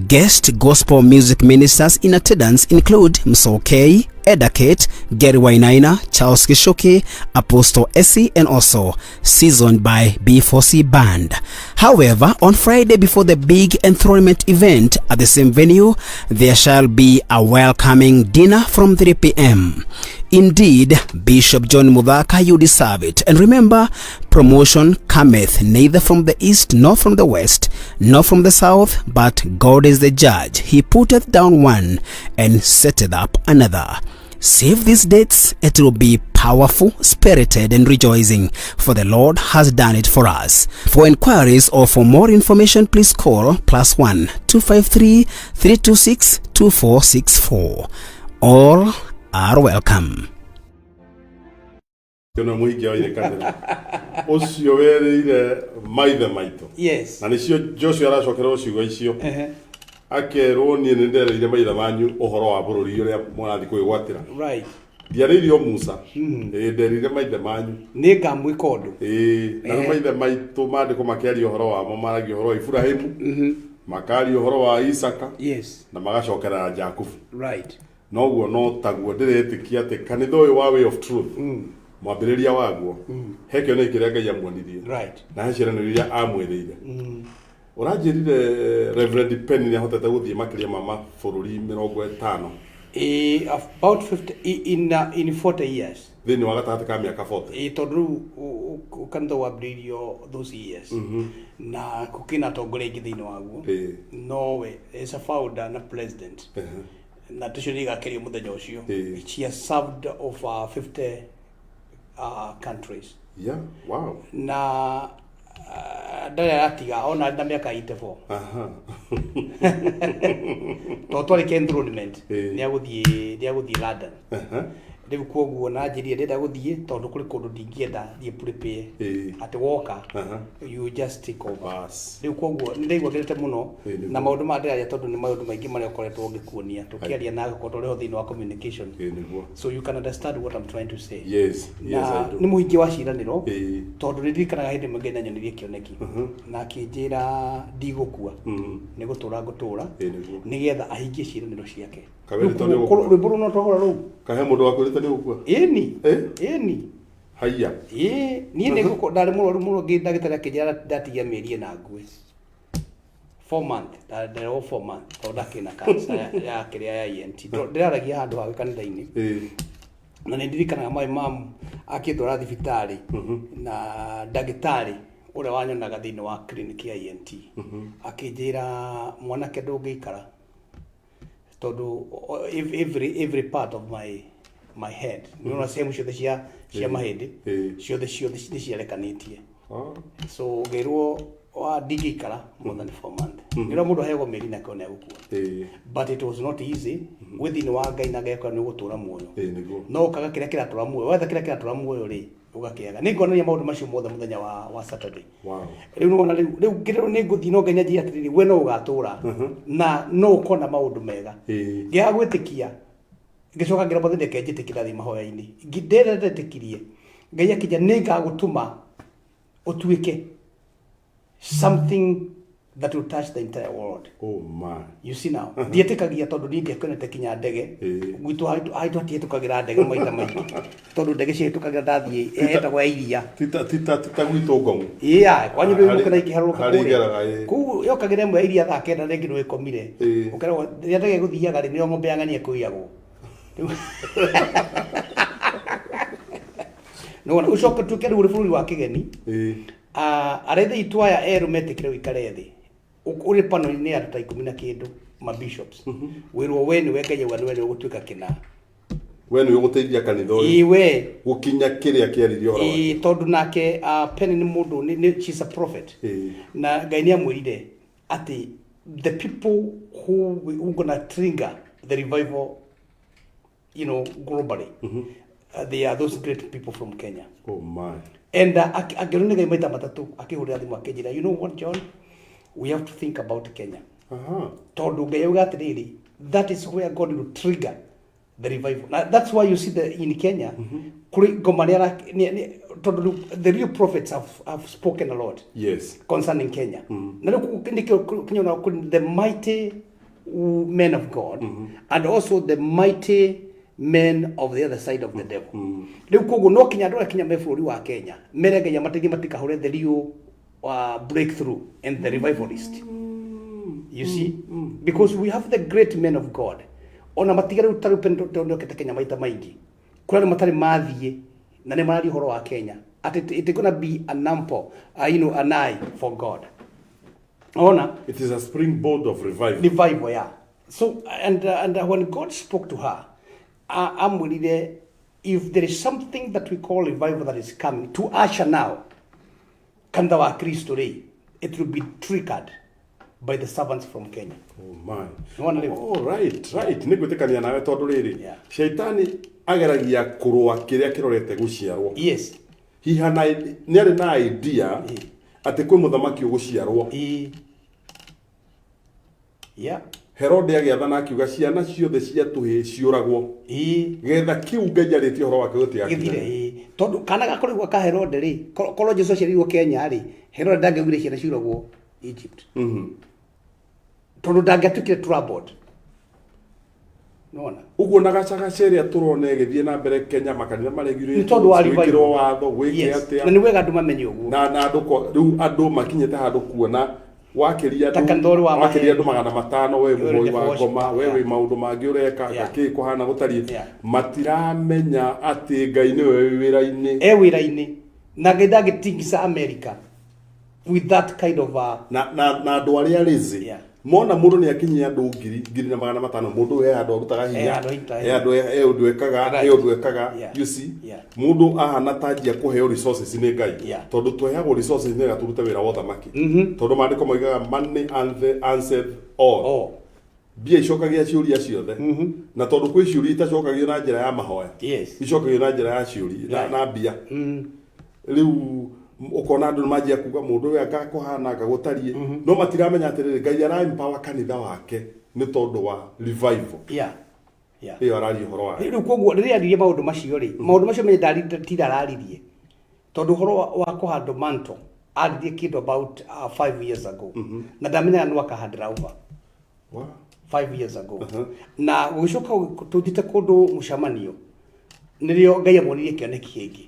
Guest gospel music ministers in attendance include Msoke, Edakate, Gary Wainaina, Charles Kishoki, Apostle Essie, and also seasoned by B4C Band. However, on Friday before the big enthronement event at the same venue, there shall be a welcoming dinner from 3 p.m. Indeed, Bishop John Muthaka, you deserve it. And remember, promotion cometh neither from the east nor from the west, nor from the south, but God is the judge. He putteth down one and setteth up another. Save these dates, it will be powerful, spirited, and rejoicing, for the Lord has done it for us. For inquiries or for more information, please call +1 253 326 2464. All are welcome. Ũcio nĩwe mũhingia wa irĩkanĩro ũcio werĩire maithe maitũ. Na nĩcio Joshua aracokererwo ciugo icio, akerwo, niĩ nĩ ndereire maithe manyu ũhoro wa bũrũri ũrĩa mũrathiĩ kwĩgwatĩra. Ndiarĩirio Musa, ĩĩ, nderire maithe manyu. Nĩ ngamwĩka ũndũ. Ĩĩ, na rĩu maithe maitũ, maandĩko makĩaria ũhoro wamo maragia ũhoro wa Iburahĩmu. Makaria ũhoro wa Isaka na magacokerera Jakubu. Noguo no taguo ndĩretĩkia atĩ kanitha ũyũ wa Way of Truth, mwambĩrĩria waguo, he kĩoneki kĩrĩa Ngai amuonirie na he ciĩranĩro iria amwĩrĩire. Ũranjĩrire Reverend Penny nĩ ahotete gũthiĩ makĩria ma mabũrũri 50. About 50 in 40 years. Thĩinĩ wa gatagatĩ ka mĩaka 40. Ĩ, tondũ rĩu kanitha wambĩrĩirio those years na gũkĩna atongoria aingĩ thĩinĩ waguo, nowe as a founder na president, na tũcio nĩ igakerio mũthenya ũcio. She has served over 50 countries. Na ndarĩ aratiga ona na mĩaka 84. Tondũ twarĩkia enthronement, nĩ agũthiĩ London. Rĩu koguo na njĩrire ndĩrenda gũthiĩ tondũ kũrĩ kũndũ ndingĩenda thiĩ prepare atĩ woka you just take over. Bas. Rĩu koguo nĩ ndaigua ngenete mũno Nĩguo. na maũndũ maya ndĩraria, tondũ nĩ maũndũ maingĩ marĩa ũkoretwo ngĩkuonia tũkĩaria na gũkorwo tũrĩ ho thĩinĩ wa communication. Nĩguo. So you can understand what I'm trying to say. Yes, Na I do. nĩ mũhingia wa ciĩranĩro, tondũ nĩ ndirikanaga hĩndĩ ĩmwe Ngai nĩanyonirie kĩoneki na akĩnjĩra ndigũkua, nĩ gũtũra ngũtũra Nĩguo. nĩgetha ahingie ciĩranĩro ciake. Kaweri Rĩu to nĩ koguo ũgũkua. Rwĩmbo rũu no twahũra rũu. Kahe mũndũ wakwĩrĩte nĩ gũkua? Ĩni. Eh? Ĩni. Haiya. Ĩĩ, niĩ nĩ ngũkũ ndarĩ mũrwaru mũno ngĩ ndagĩtarĩ akĩnjĩra ndatigia mĩeri ĩna ngue. 4 month, ndarerwo 4 month tondũ ndakĩrĩ na cancer ya kĩrĩa ya ENT. Ndĩraragia handũ hawe kanitha-inĩ na nĩ ndirikanaga my mom akĩndwara thibitarĩ na ndagĩtarĩ ũrĩa wanyonaga thĩinĩ wa clinic ya ENT akĩnjĩra, "Mwanake, ndũngĩikara tondũ every part of my head, nĩ sehemu ciothe cia mahĩndĩ ciothe ciothe nĩ ciarekanĩtie." So ngĩrwo wa ndingĩikara more than 4 months. Nĩrwo mũndũ aheagwo mĩeri na kĩo nĩ egũkua. But it was not easy gwĩ thĩinĩ wa Ngai na Ngai akorwo nĩ ũgũtũra muoyo. Nĩguo. No ũkaga kĩrĩa kĩratũra muoyo, wetha kĩrĩa kĩratũra muoyo rĩ, ũgakĩaga. Nĩ nguonania maũndũ macio mothe mũthenya wa Saturday. Rĩu nĩwona rĩu ngĩrĩrwo nĩ ngũthiĩ, no Ngai nĩanjĩra atĩrĩrĩ, we no ũgatũra na no ũkona maũndũ mega. Ngĩaga gwĩtĩkia, ngĩcoka ngĩra Mwathani reke njĩtĩkie, ndathiĩ mahoya-inĩ. Ndĩrĩa ndetĩkirie, Ngai akĩnjĩra nĩ ngagũtũma ũtuĩke something that will touch the entire world. Oh my. You see now, ndietĩkagia tondũ niĩ ndiakenete kinya ndege. Gwitũ haitũ hatihetũkagĩra ndege maita maingĩ, tondũ ndege cihetũkagĩra ndathiĩ hetagwo ya iria. Tita gwitũ ngong'u. Iya, kwanyu rĩu mũkĩra ikĩharũrũka Harĩ kũrĩa. igeraga, ĩĩ. Kũu yokagĩra ĩmwe ya iria thaa 9, rĩngĩ nĩ ĩkomire. Ũkeragwo rĩrĩa ndege ĩgũthiaga rĩ, nĩyo ng'ombe ya ng'ania ĩkũiyagwo. Nĩwona ũcoke tuĩke rĩu ũrĩ bũrũri wa kĩgeni. Arĩa itũ aya erũ metĩkĩre ũikare thĩ ũrĩ panel-inĩ ya andũ ta ikũmi na kĩndũ, ma bishops, wĩrwo we nĩwe Ngai auga nĩwe nĩ ũgũtuĩka kĩna. We nĩwe ũgũteithia kanitha ũyũ Ĩ, we gũkinya kĩrĩa kĩaririe ũhoro wake. Ĩ, tondũ nake Penny nĩ mũndũ she's a prophet. Na Ngai nĩ amwĩrire atĩ the people who gonna trigger the revival globally, they are those great people from Kenya. Oh my. And akĩrwo nĩ Ngai maita matatũ, akĩhũrĩra thimũ akĩnjĩra, "You know what, John, we have to think about Kenya." Tondũ Ngai auga atĩrĩrĩ, that is where God will trigger the revival. Now, that's why you see the in Kenya kũrĩ ngoma nĩ tondũ rĩu the real prophets have spoken a lot concerning Kenya. Na rĩu nĩkĩo kĩnyona kũrĩ the mighty men of God and also the mighty men of the other side of the devil. Rĩu koguo no kinya andũ arĩa kinya me bũrũri wa Kenya mere Ngai amateithie matikahũre the real breakthrough and the revivalist. You see, because we have the great men of God. Ona matiga rĩu ta rĩu Pentecost okĩte Kenya maita maingĩ. Kũrĩ andũ matarĩ mathiĩ na nĩ mararia ũhoro wa Kenya. Atĩ it gonna be an ample, an eye for God. Ona It is a springboard of revival. Revival, yeah. So and when God spoke to her, amwĩrire if there is something that we call revival that is coming to usher now kanitha wa Kristo rĩ, it will be triggered by the servants from Kenya. Oh my. Nĩwona rĩu? Oh, right. Nĩ gwĩtĩkania nawe tondũ rĩrĩ, shaitani ageragia kũrũa kĩrĩa kĩrorete gũciarwo. Hiha na nĩ arĩ na idea atĩ kwĩ mũthamaki ũgũciarwo. Herode agĩathana akiuga ciana ciothe cia tũhĩĩ ciũragwo getha kĩu Ngai arĩtie ũhoro wake gĩthire. gũtigakinye. Ĩ, tondũ kana gakorirwo ka Herode rĩ, korwo Jesu aciarirwo Kenya rĩ, Herode ndangĩaugire ciana ciũragwo Egypt. Tondũ ndangĩatuĩkire troubled. Nĩwona? Ũguo na gacagaca ĩrĩa tũrona ĩgĩthiĩ na mbere Kenya, makanitha Nĩ maregurĩtwo, tondũ wa revival. gwĩkĩrwo watho, gwĩke Yes. atĩa. Na nĩ wega andũ mamenye ũguo. Na andũ rĩu andũ makinyĩte handũ kuona wakĩria Ta andũ kanitha ũrĩ wa wakĩria maheni. andũ 500, we Ũrĩ mũhoi the wa worship. ngoma, we wĩ maũndũ mangĩ ũreka, gakĩ kũhana gũtariĩ. Matiramenya atĩ Ngai nĩwe wĩ wĩra-inĩ. E wĩra-inĩ. Na Ngai ndangĩtingisa America with that kind of a Na andũ arĩa lazy mona mũndũ nĩ akinyia andũ ngiri 1500, mũndũ ũyũ he handũ arutaga He hinya, handũ arutaga he handũ he ũndũ ekaga, he ũndũ ekaga, you see. Mũndũ ahana ta anjia kũheo resources nĩ Ngai, tondũ tũheagwo resources nĩgetha tũrute wĩra wa ũthamaki, tondũ maandĩko moigaga money answereth all. Mbia icokagia ciũria ciothe, na tondũ kwĩ ciũria itacokagio na njĩra ya mahoya, icokagio na njĩra ya ciũria na mbia. Rĩu ũkona andũ nĩmanjia kuga mũndũ ũyũ anga kũhana anga gũtariĩ, no matiramenya atĩrĩrĩ, Ngai ara empower kanitha wake nĩ tondũ wa revival. Ĩyo araria ũhoro wayo. Rĩu koguo rĩrĩa aririe maũndũ macio rĩ, maũndũ macio menye ndarira araririe, tondũ ũhoro wa kũhandwo mantle aririe kĩndũ about 5 years ago, na ndamenyaga nĩ akahandĩra over. 5 years ago. Na gũgĩcoka tũthiĩte kũndũ mũcemanio, nĩrĩo Ngai amuonirie kĩoneki kĩngĩ,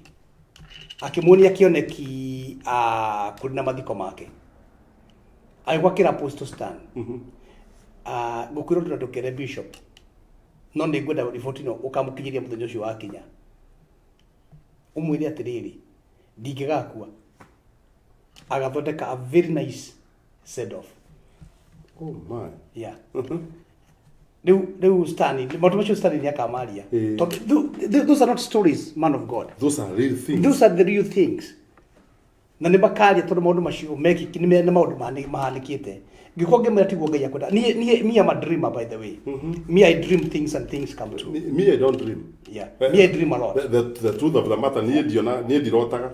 akĩmuonia kĩoneki kũrĩ na mathiko make, agĩgwakĩra Apostle Stan. Ngũkwĩra ũndũ na ndũkere bishop, no nĩ ngwenda riboti ĩno ũkamũkinyĩria mũthenya ũcio wakinya, ũmwĩre atĩrĩrĩ, ndingĩgakua, agathondeka a very nice send off. Oh my. Yeah. Rĩu Stanley, maũndũ macio Stanley nĩ akamaria. Tondũ those are not stories, man of God. Those are real things. Those are the real things. Na nĩ makaria tondũ maũndũ macio mekĩki nĩ maũndũ mahanĩkĩte. Ngĩkorwo ngĩmwĩra tiguo Ngai akwenda. Niĩ me am a dreamer, by the way. Me, I dream things and things come true. Me, I don't dream. Yeah. Me, I dream a lot. The truth of the matter, niĩ ndiona, niĩ ndirotaga.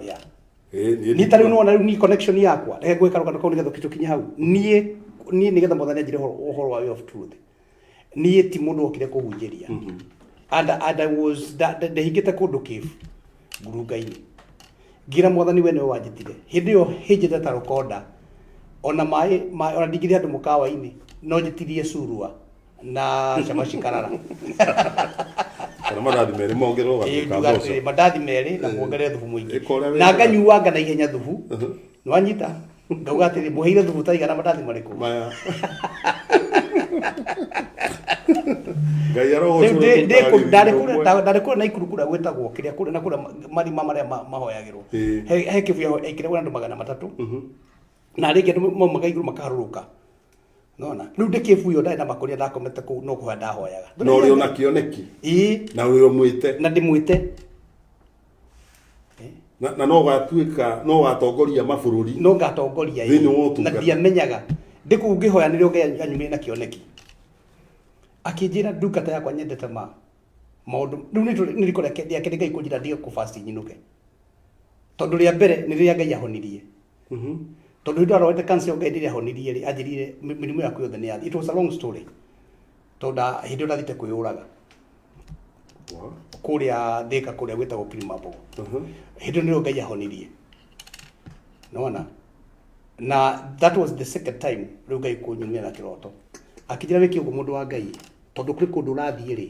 Niĩ Niĩ ta rĩu nĩwona rĩu niĩ connection yakwa, reke ngwĩka rũgano kau nĩgetha tũkinye hau. Niĩ nĩgetha Mwathani anjĩre ũhoro wa way of truth. Niĩ ti mũndũ wokire kũhunjĩria. And I was ndehingĩte kũndũ kĩbu ngurunga-inĩ. Ngĩra Mwathani we nĩwe wanjĩtire. Hĩndĩ ĩyo hĩnjĩte ta rũkonda. Ona maĩ, ona ndingĩthiĩ handũ mũkawa-inĩ, no njĩtirie surua na cabaci karara. Kana mandathi merĩ mongererwo gathubu ka Njuga mboco. atĩrĩrĩ, mandathi merĩ na muongerere thubu mũingĩ. Ĩka ũrĩa Na wĩkaga. nganyuanga na ihenya thubu. Nĩwanyita? Ngauga atĩrĩrĩ, mũheire thubu ta igana mandathi marĩkũ? Maya. Ngai arogocwo Rĩu ũrĩa tũrutaga wĩra ũmwe. ndarĩ kũrĩa Naikuru kũrĩa gwĩtagwo kĩrĩa kũrĩa na kũrĩa marima marĩa mahoyagĩrwo. He kĩbuya ekĩragwo na andũ 300. Na rĩngĩ andũ maumaga igũrũ makaharũrũka. Nona? Rĩu ndĩ kĩbuya ndarĩ na makũnia ndakomete kũu no kũhoya ndahoyaga. Na ũrĩ ona kĩoneki. Na ũrĩ ũmwĩte. Na ndĩmwĩte. Na no ũgatuĩka, no ũgatongoria mabũrũri. No ngatongoria, ĩĩ. Thĩinĩ wa ũtungata. Na ndiamenyaga. Ndĩ kũu ngĩhoya nĩrĩo Ngai anyumire na kĩoneki. Akĩnjĩra ndungata yakwa nyendete ma maũndũ. Rĩu nĩ riko rĩake nĩ Ngai kũnjĩra ndige kũ-fast nyinũke. Tondũ rĩa mbere nĩ rĩrĩa Ngai ahonirie. Tondũ hĩndĩ ĩyo arwarĩte cancer ĩyo Ngai rĩrĩa ahonirie rĩ, anjĩrire mĩrimũ yaku yothe nĩ yathi. It was a long story. Tondũ hĩndĩ ĩyo ndathire kwĩyũraga. Kũrĩa Thika, kũrĩa gwĩtagwo Kilimambogo. Hĩndĩ ĩyo nĩrĩo Ngai ahonirie. Nĩwona? Na that was the second time rĩu Ngai kũnyumia na kĩroto. Akĩnjĩra wĩke ũguo mũndũ wa Ngai, tondũ kũrĩ kũndũ ũrathiĩ rĩ,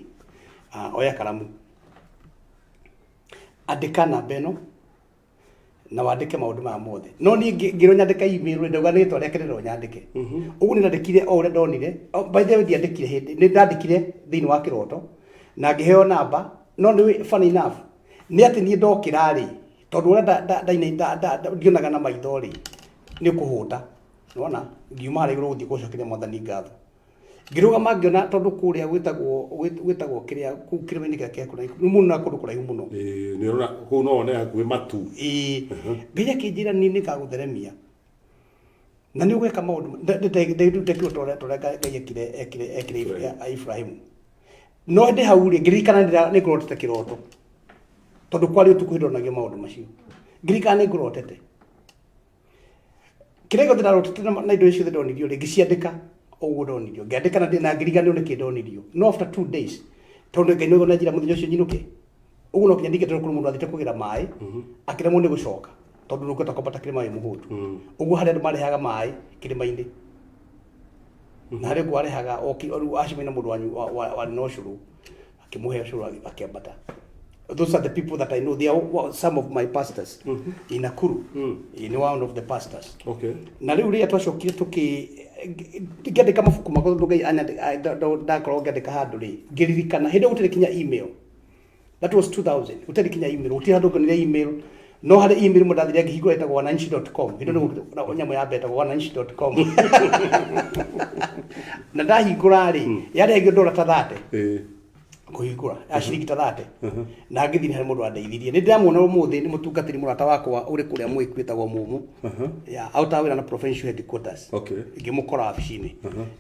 oya karamu. Andĩka namba ĩno na wandĩke maũndũ maya mothe. No niĩ ngĩrwo nyandĩke email rĩ, ndauga rĩtwa rĩake ndĩrwo nyandĩke. Ũguo nĩ ndandĩkire o ũrĩa ndonire. Oh, by the way, ndiandĩkire hĩndĩ, nĩ ndandĩkire thĩinĩ wa kĩroto na ngĩheo namba, no nĩ funny enough nĩ atĩ niĩ ndokĩra rĩ, tondũ ũrĩa ndionaga na maitho rĩ, nĩ kũhũta. Nĩwona? Ngiuma harĩa igũrũ gũthiĩ gũcokeria Mwathani ngatho. Ngĩrũgama ngĩona tondũ kũrĩa gwĩtagwo kĩrĩa kũu kĩrĩma-inĩ kĩrĩa kĩa kũraihu, nĩ mũno na kũndũ kũraihu mũno. Ĩĩ, nĩ ũrona kũu no wone hakuhĩ matu. Ĩĩ. Ngai akĩnjĩra niĩ nĩngagũtheremia. Na nĩ ũgwĩka maũndũ ndekirwo ta ũrĩa Ngai ekire Ibrahimu. No ndĩ hau rĩ, ngĩririkana nĩ ngũrotete kĩroto. Tondũ kwarĩ ũtukũ hĩndĩ ndonagio maũndũ macio. Ngĩririkana nĩ ngũrotete. Kĩrĩa gĩothe ndarotete na indo icio ciothe ndonirio rĩ, ngĩciandĩka ũguo ndonirio. Ngĩandĩka na ngĩriganĩrwo nĩkĩ ndonirio. No after 2 days, tondũ Ngai nĩwe ũnanjĩra mũthenya ũcio nyinũke. Ũguo no nginya ningĩ tondũ kũrĩ mũndũ athiĩte kũgĩra maĩ, akĩremwo nĩ gũcoka, tondũ ndũngĩhota kwambata kĩrĩma wĩ mũhũtu. Ũguo harĩ andũ marehaga maĩ kĩrĩma-inĩ. Na harĩ ũguo arehaga rĩu acemania na mũndũ wanyu warĩ na ũcũrũ, akĩmũhe ũcũrũ akĩambata. Those are the people that I know. They are some of my pastors in Nakuru. Ni one of the pastors. Na rĩu rĩrĩa twacokire tũkĩ ngĩandĩka mabuku makwa, tondũ Ngai ndakorwo ngĩandĩka handũ rĩ, ngĩririkana hĩndĩ ĩyo gũtirĩ kinya email. That was 2000. Gũtirĩ kinya email, gũtirĩ handũ ngonire email, no harĩ email ĩmwe ndathire ngĩhingũra ĩtagwo wananchi.com. Hĩndĩ ĩyo nĩguo nyamũ ya mbere ĩtagwo wananchi.com, na ndahingũra rĩ, yarehagio ndora ta 30 kũhingũra ya ciringi ta 30, na ngĩthiĩ harĩ mũndũ wandeithirie. Nĩ ndĩramuona ũmũthĩ, nĩ mũtungatĩri mũrata wakwa ũrĩ kũrĩa Mwĩku wĩtagwo Mũmũ ya autaga wĩra na provincial headquarters. Ngĩmũkora wabici-inĩ,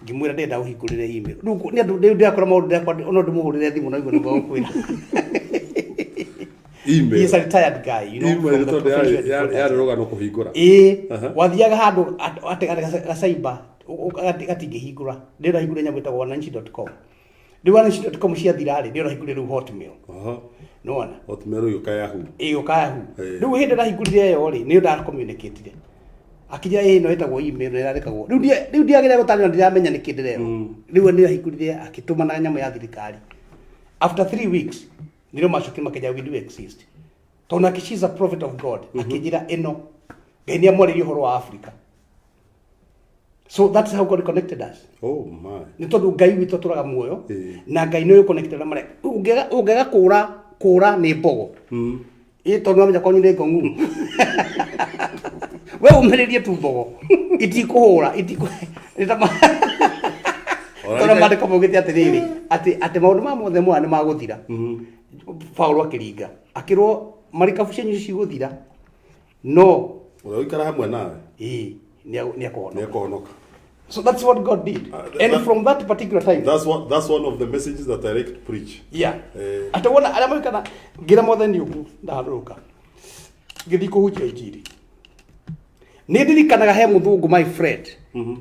ngĩmwĩra ndĩrenda ũhingũrĩre email. Rĩu nĩ andũ rĩu ndĩrakora maũndũ ndĩrakora no ndĩmũhũrĩre thimũ na igũrũ nĩguo gũkwĩra. Email. He is a retired guy Email from the tondũ provincial yarĩ headquarters. rũgano kũhingũra. Ĩĩ, wathiaga handũ atĩ gacaiba gatingĩhingũra, ndĩrona hingũre nyamũ ĩtagwo wananchi.com. Rĩu wananchi.com ciathira rĩ, ndĩrona hingũre rĩu Hotmail. Nĩwona? Hotmail ũgĩũka Yahoo. Ĩgĩũka Yahoo. Rĩu hĩndĩ ndahingũrire ĩyo rĩ, nĩyo ndacommunicatire akinya ĩ ĩno ĩtagwo email na ĩrandĩkagwo rĩu. Rĩu ndiagĩrĩire gũtarĩria, ndiramenya nĩkĩ ndĩrerwo. Rĩu nĩ ahingũrire akĩtũma na nyamũ ya thirikari. After 3 weeks nĩrĩo macokire makĩnjĩra we do exist, tondũ nake she is a prophet of God. Akĩnjĩra ĩno Ngai nĩ amwarĩria ũhoro wa Africa. So that's how God connected us. Oh my. Nĩ tondũ Ngai witũ atũraga muoyo. Na Ngai nĩ connected na marĩa ũngĩaga kũra kũra nĩ mbogo ĩ, tondũ wamenya kwanyu nĩ ngong'u, we ũmĩrĩrie tu, mbogo itikũhũra itikũ nĩ ta tondũ maandĩko maugĩte atĩrĩrĩ, atĩ maũndũ ma mothe moya nĩ magũthira. Paulo akĩringa akĩrwo marikabu cianyu cigũthira, no Ũrĩa ũikara hamwe nawe ĩĩ, nĩ ekũhonoka. Nĩ ekũhonoka. So that's what God did. And from that particular time, That's one of the messages that I like to preach. Atĩ wona arĩa maikana ngira mwathani ũguo, ndaharũrũka ngĩthiĩ kũhunjia injiri. Nĩ ndirikanaga he mũthũngũ, my friend,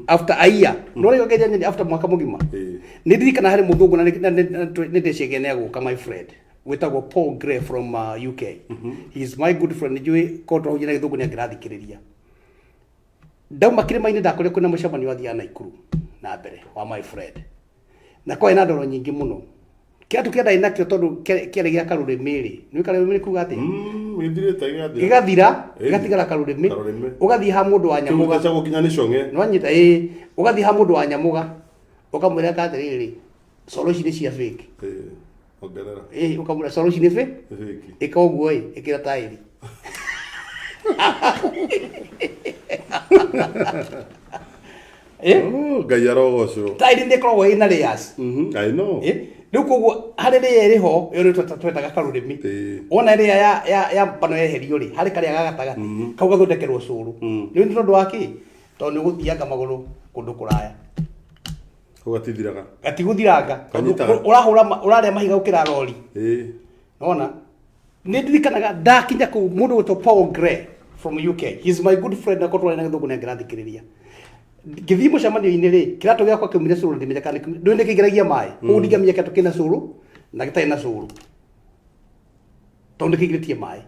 after a year, no rĩo ngeria nyeni after mwaka mũgima. Nĩ ndirikana harĩ mũthũngũ na nĩ ndĩciagia nĩ agũka, my friend wĩtagwo Paul Gray from UK. He is my good friend. Nĩ njũĩ korwo tũrahunjia na gĩthũngũ nĩ angĩrathikĩrĩria. Ndauma kĩrĩma-inĩ, ndakorire kwĩna mũcemanio wathiaga Naikuru na mbere wa my friend, na kwarĩ na ndoro nyingĩ mũno. Kĩratũ kĩrĩa ndarĩ nakĩo, tondũ kĩarĩ gĩa karũrĩmĩ rĩ, nĩ karũrĩmĩ kuga atĩa? Gĩthirĩte gĩgathira. Gĩgathira, gĩgatigara karũrĩmĩ. Karũrĩmĩ. Ũgathiĩ ha mũndũ wa nyamũga. Kĩu gũkinya nĩ cong'e. Nĩwanyita? Ĩĩ, ũgathiĩ ha mũndũ wa nyamũga, ũkamwĩra ka atĩrĩrĩ, coro ici nĩ cia fake. Ongerera. Ĩĩ, ũkamwĩra coro ici nĩ fake. Fake. Ĩka ũguo ĩ, ĩkĩra taĩri. Oh, Ngai arogocwo. Taĩri nĩ ĩkoragwo ĩna layers. I know. Rĩu koguo harĩ rĩya ĩrĩ ho, ĩyo nĩ twetaga karũrĩmĩ. Wona rĩya ya mbano yeherio rĩ, harĩ karĩa ga gatagatĩ kau gathondekerwo cũrũ. Rĩu nĩ tondũ wa kĩ? Tondũ nĩ ũgũthianga magũrũ kũndũ kũraya. Kau gatithiraga. Gatigũthiranga tondũ Kanyitaga. ũrahũra ũrarĩa mahiga gũkĩra rori. Nona nĩ ndirikanaga ndakinya kũu, mũndũ gwĩtwo Paul Gray from UK, he is my good friend, na korwo twarĩ na gĩthũngũ nĩ angĩrathikĩrĩria. Ngĩthiĩ mũcemanio-inĩ rĩ, kĩratũ gĩakwa kĩaumire cũrũ, ndimenya kana ndũĩ nĩ kĩingĩragia maĩ. Koguo ndingĩamenya kĩratũ kĩna cũrũ na gĩtarĩ na cũrũ tondũ nĩ kĩingĩrĩtie maĩ.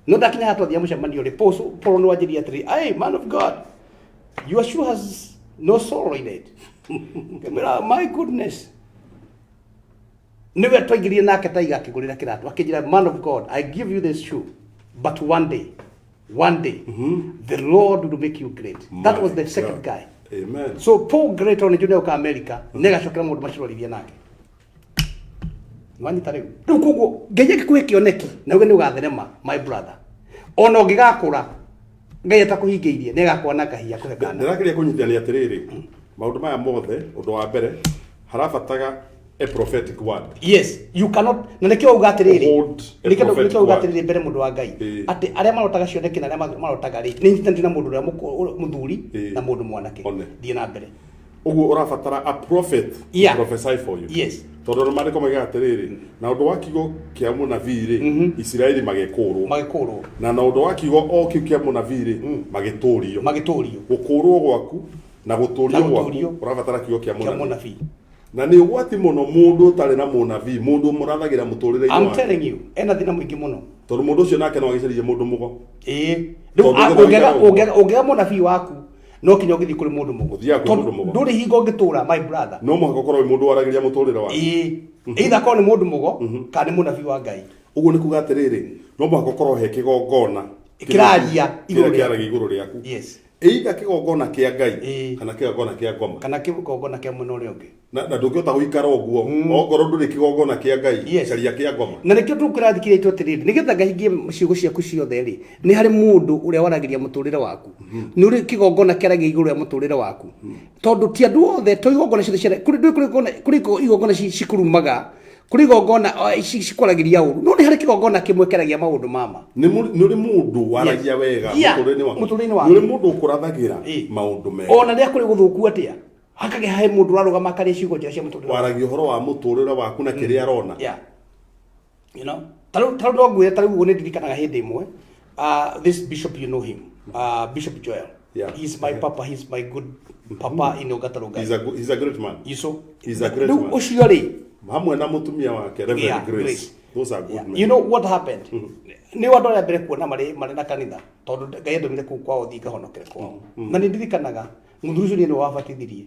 No ndakinya haha twathiĩ mũcemanio rĩ, Paul nĩ wanjĩria atĩrĩ, "Hey man of God, your shoe has no sole in it." Ngĩmwĩra, "My goodness." Nĩwe twaingĩrire nake taiga akĩngũrĩra kĩratũ, akĩnjĩra, "Man of God, I give you this shoe, but one day, one day the Lord will make you great." That was the second God. guy. Amen. So Paul Gray, tondũ nĩ njũĩ America, nĩ agacokera maũndũ macio twarĩria nake. Nwanyita rĩu? Rĩu koguo Ngai angĩkũhe kĩoneki na uge nĩ ũgatherema, my brother, ona ũngĩgakũra Ngai atakũhingĩirie, nĩ agakwana kahiya kũhe kana. Ndĩrageria kũnyitithania atĩrĩrĩ, maũndũ maya mothe, ũndũ wa mbere harabataga a prophetic word. Yes, you cannot, na nĩkĩo uga atĩrĩrĩ, Hold a nĩkĩo prophetic nĩkĩo uga word. atĩrĩrĩ mbere mũndũ wa Ngai, atĩ arĩa marotaga cioneki na arĩa marotaga rĩ, nĩ nyitanĩte na mũndũ ũrĩa mũthuri na mũndũ mwanake. One. Thiĩ na mbere. Ũguo ũrabatara a prophet to prophesy for you. Tondũ ona maandĩko maigaga atĩrĩrĩ, na ũndũ wa kiugo kĩa mũnabii rĩ, Isiraeli magĩkũũrwo. Magĩkũũrwo. Na ũndũ wa kiugo o kĩu kĩa mũnabii rĩ, magĩtũũrio. Magĩtũũrio. Gũkũũrwo gwaku na gũtũũrio Na gwaku gũtũũrio. ũrabatara kiugo kĩa kĩa mũnabii. Mũnabii. Na nĩ ũgwati mũno mũndũ ũtarĩ na mũnabii, mũndũ ũmũrathagĩra mũtũrĩre-inĩ I'm wake. telling you, ena thĩna mũingĩ mũno. Tondũ mũndũ ũcio nake no agĩcarie mũndũ mũgo. Ĩĩ, rĩu Tondũ ũngĩaga ũngĩaga mũnabii waku. No kinya ũngĩthiĩ kũrĩ mũndũ mũgo. Ũthiaga kwĩ mũndũ mũgo. Ndũrĩ hingo ũngĩtũra, my brother. No mũhaka ũkorwo wĩ mũndũ waragĩria mũtũrĩre waku. Ĩĩ, either akorwo nĩ mũndũ mũgo kana nĩ mũnabii wa Ngai. Ũguo nĩ kuga atĩrĩrĩ, no mũhaka ũkorwo he kĩgongona Kĩraria kĩrĩa igũrũ rĩaku. kĩaragia igũrũ rĩaku. Either kĩgongona kĩa Ngai kana kĩgongona kĩa ngoma. Kana kĩgongona kĩa mwena ũrĩa ũngĩ. Na ndũngĩhota gũikara ũguo ongorwo ndũrĩ kĩgongona kĩa Ngai, caria kĩa ngoma. Na nĩkĩo tũkũrathikĩrĩria itũ atĩrĩrĩ, nĩgetha ngahingie ciugo ciaku ciothe rĩ, nĩ harĩ mũndũ ũrĩa waragĩria mũtũrĩre waku, nĩ ũrĩ kĩgongona kĩaragia igũrũ rĩa mũtũrĩre waku, tondũ ti andũ othe, to igongona ciothe ciara kũrĩ ndũĩ kũrĩ igongona, kũrĩ igongona cikũrumaga, kũrĩ igongona cikwaragĩria ũru, no nĩ harĩ kĩgongona kĩmwe kĩaragia maũndũ mama. Nĩ ũrĩ mũndũ waragia wega mũtũrĩre-inĩ waku. Mũtũrĩre-inĩ waku. Nĩ ũrĩ mũndũ ũkũrathagĩra maũndũ mega. Ona rĩrĩa kũrĩ gũthũku atĩa, hakagĩa he mũndũ ũrarũgama akarĩa ciugo njega cia mũtũrĩre waku. Waragia ũhoro wa mũtũrĩre waku na kĩrĩa arona. You know, tarĩu no ngwĩre, tarĩu ũguo nĩ ndirikanaga hĩndĩ ĩmwe, this bishop, you know him, Bishop Joel. He's my papa, he's my good papa in Ogatarũngai. He's a great man. You saw? He's a great Rĩu man. ũcio rĩ, Hamwe na mũtumia wake, Reverend Grace. Grace. Those are good men. You know what happened? Nĩ andũ arĩa mbere kuona marĩ na kanitha, tondũ Ngai andũmire kũu kwao thiĩ ngahonokere kwao. Na nĩ ndirikanaga mũthuri ũcio niĩ nĩwe wabatithirie.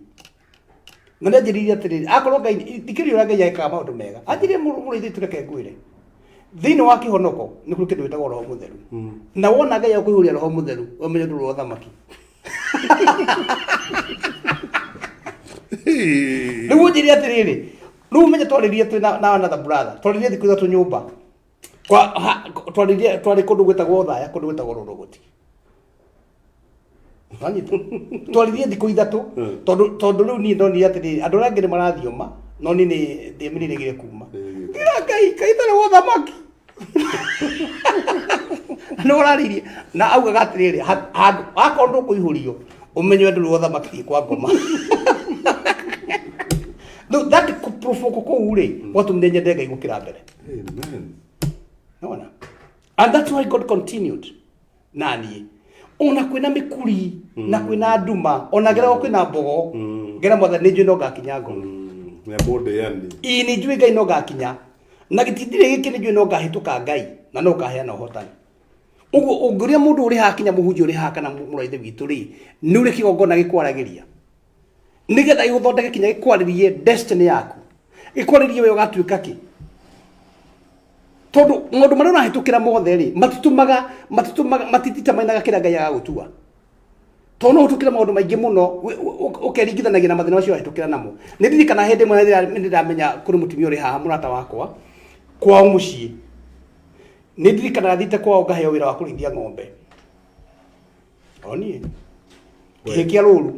Na nĩ anjĩrĩire atĩrĩrĩ, akorwo Ngai, thikĩrĩria ũrĩa Ngai ekaga maũndũ mega. Anjĩrĩire mũrũ ithe reke ngwĩre. Thĩinĩ wa kĩhonoko nĩ kũrĩ kĩndũ gĩtagwo Roho Mũtheru. Na wona Ngai akũihũria Roho Mũtheru, ũmenye ndũrĩ wa ũthamaki. Rĩu ũnjĩre atĩrĩrĩ, rĩu ũmenye twarĩrie twĩ na another brother, twarĩrie thikũ ithatũ nyũmba. Twarĩrie, twarĩ kũndũ gwĩtagwo Othaya, kũndũ gwĩtagwo Rũrũgũti. Wanyita? Twarĩrie thikũ ithatũ, tondũ rĩu niĩ ndonire atĩrĩrĩ, andũ arĩa angĩ nĩ marathioma, no niĩ nĩ ndĩmĩrĩrĩgire kuma. Ngira Ngai, Ngai itarĩ wa ũthamaki. Nĩ ũrarĩirie. Na augaga atĩrĩrĩ, handũ, akorwo ndũkũihũrio, ũmenye we ndũrĩ wa ũthamaki, thiĩ kwa ngoma. Rĩu that provoke kũu rĩ, gwatũmire nyende Ngai gũkĩra mbere. Amen. Nĩwona? And that's why God continued. Na niĩ. Ona kwĩna mĩkuri, na kwĩna nduma, ona ngeragwo kwĩna mbogo, ngera Mwathani nĩ njũĩ no ngakinya ngoma. Nĩ mũndĩani. Ĩĩ nĩ njũĩ Ngai no ngakinya. Na gĩtindire gĩkĩ nĩ njũĩ no ngahĩtũka Ngai, na no ngaheana ũhotani. Ũguo ũngĩũria mũndũ ũrĩ haha kinya mũhunjia ũrĩ haha kana mũrũ wa Ithe witũ rĩ, nĩ ũrĩ kĩgongona gĩkwaragĩria. Nĩgetha gĩgũthondeke kinya gĩkwarĩrie destiny yaku. Gĩkwarĩrie we ũgatuĩka kĩ. Tondũ maũndũ marĩa ũrahĩtũkĩra mothe rĩ, matititamainaga kĩrĩa Ngai agagũtua. Tondũ no ũhĩtũkĩre maũndũ maingĩ mũno, ũkeringithanagia na mathĩna macio ũrahĩtũkĩra namo. Nĩ ndirikana hĩndĩ ĩmwe nĩ ndĩramenya kũrĩ mũtumia ũrĩ haha mũrata wakwa, kwao mũciĩ. Nĩ ndirikanaga thiĩte kwao ngaheo wĩra wa kũrĩithia ng'ombe. O niĩ. Kĩhĩ kĩa rũru.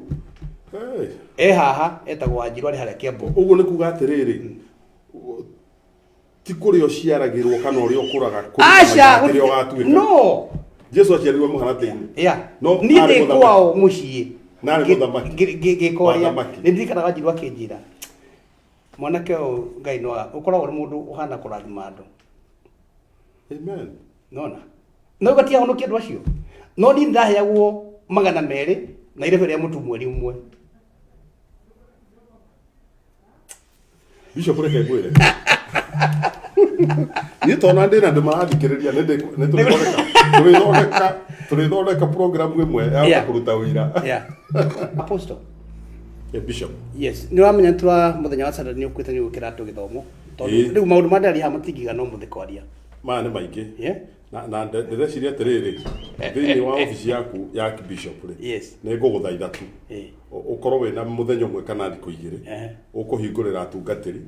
Hey. E haha, etagwo Wanjiru arĩ harĩa Kiambu. Ũguo nĩ kuga atĩrĩrĩ, ti kũrĩa ũciaragĩrwo kana ũrĩa ũkũraga, kũrĩ Aca, kũrĩa ũgatuĩka. No. Jesu aciarirwo mũharatĩ-inĩ. No, Niĩ arĩ ndĩ mũthamaki. kwao mũciĩ. Na arĩ mũthamaki. Ngĩka ũrĩa. Wathamaki. Nĩ ndirikanaga Wanjiru akĩnjĩra, mwanake ũyũ Ngai no ũkoragwo ũrĩ mũndũ ũhana kũrathima andũ. Amen. Nona. No gatiahonokia andũ acio. No niĩ ndaheagwo magana merĩ na irebe rĩa mũtu mweri ũmwe. Bishop reke ngwĩre. Niĩ tona ndĩ na andũ marathikĩrĩria, nĩ tũrĩthondeka program ĩmwe ya kũruta wĩra. Apostle. Yeah, Bishop. Yes, nĩ ũramenya nĩ mũthenya wa Saturday nĩ ũkwĩte nĩ gũkĩra andũ gĩthomo. Tondũ rĩu maũndũ ma ndari haha matingĩigana ũmũthĩ kwaria. Maya nĩ maingĩ. Na ndĩreciria atĩrĩrĩ, thĩinĩ wa obici yaku ya Bishop rĩ, nĩ ngũgũthaitha tu. Ũkorwo wĩna mũthenya ũmwe kana thikũ igĩrĩ, ũkũhingũrĩra atungatĩri,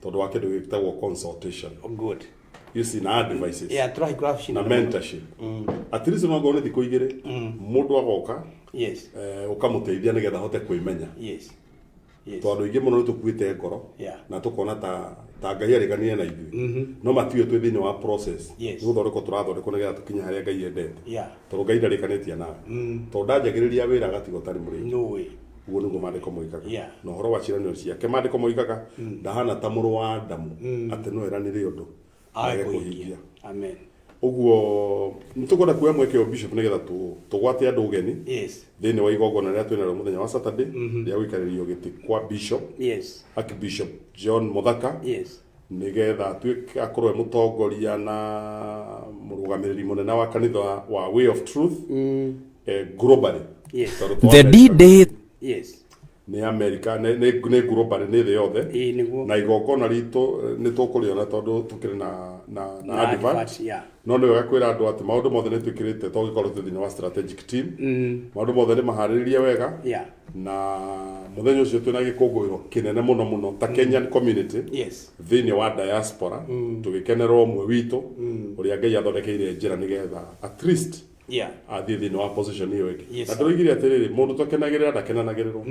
tondũ wa kĩndũ gĩtagwo consultation. Oh, good. You see, na advices. Yeah, tũrahingũra obici Na nene mũno. mentorship. At least no ngorwo nĩ thikũ igĩrĩ, mũndũ agoka, ũkamũteithia nĩgetha ahote kwĩmenya. Tondũ aingĩ mũno nĩ tũkuĩte ngoro, na tũkona ta Ngai arĩganire na ithuĩ. No matiũĩ twĩ thĩinĩ wa process. Nĩ gũthondekwo tũrathondekwo nĩgetha tũkinye harĩa Ngai endete. Tondũ Ngai ndarĩkanĩtie nawe. Tondũ ndanjagĩrĩria wĩra agatigwo ũtarĩ mũrĩki. No way. Ũguo nĩguo maandĩko moigaga. Na ũhoro wa ciĩranĩro ciake maandĩko moigaga, ndahana ta mũrũ wa Adamu, atĩ no eranĩre ũndũ, Age age kũhingia. kũhingia. Amen. Ũguo nĩ tũkwenda kuoya mweke ũyũ Bishop nĩgetha tũgwate andũ ũgeni thĩinĩ wa igongona rĩrĩa twĩnarĩo mũthenya wa Saturday rĩa gũikarĩrio gĩtĩ kwa Bishop. Archbishop John Muthaka. Nĩgetha atuĩke akorwo e mũtongoria na mũrũgamĩrĩri mũnene wa kanitha wa Way of Truth, globally. Yes. Tondũ to The America. D-Day Yes. Nĩ America, nĩ global, nĩ thĩ yothe. Ĩĩ, nĩguo. Na igongona ritũ nĩ tũkũrĩona tondũ tũkĩrĩ na Na advert. advert, yeah. No nĩ wega kwĩra andũ atĩ maũndũ mothe nĩ twĩkĩrĩte, togĩkorwo twĩ thĩinĩ wa strategic team, maũndũ mothe nĩ maharĩrĩrie wega. Na mũthenya ũcio twĩna gĩkũngũĩro kĩnene mũno mũno ta Kenyan community thĩinĩ wa diaspora, tũgĩkenerwo ũmwe witũ ũrĩa Ngai athondekeire njĩra nĩgetha at least athiĩ thĩinĩ wa position ĩyo ĩngĩ. Na ndĩroigire atĩrĩrĩ, mũndũ takenagĩrĩra ndakenanagĩrĩrwo,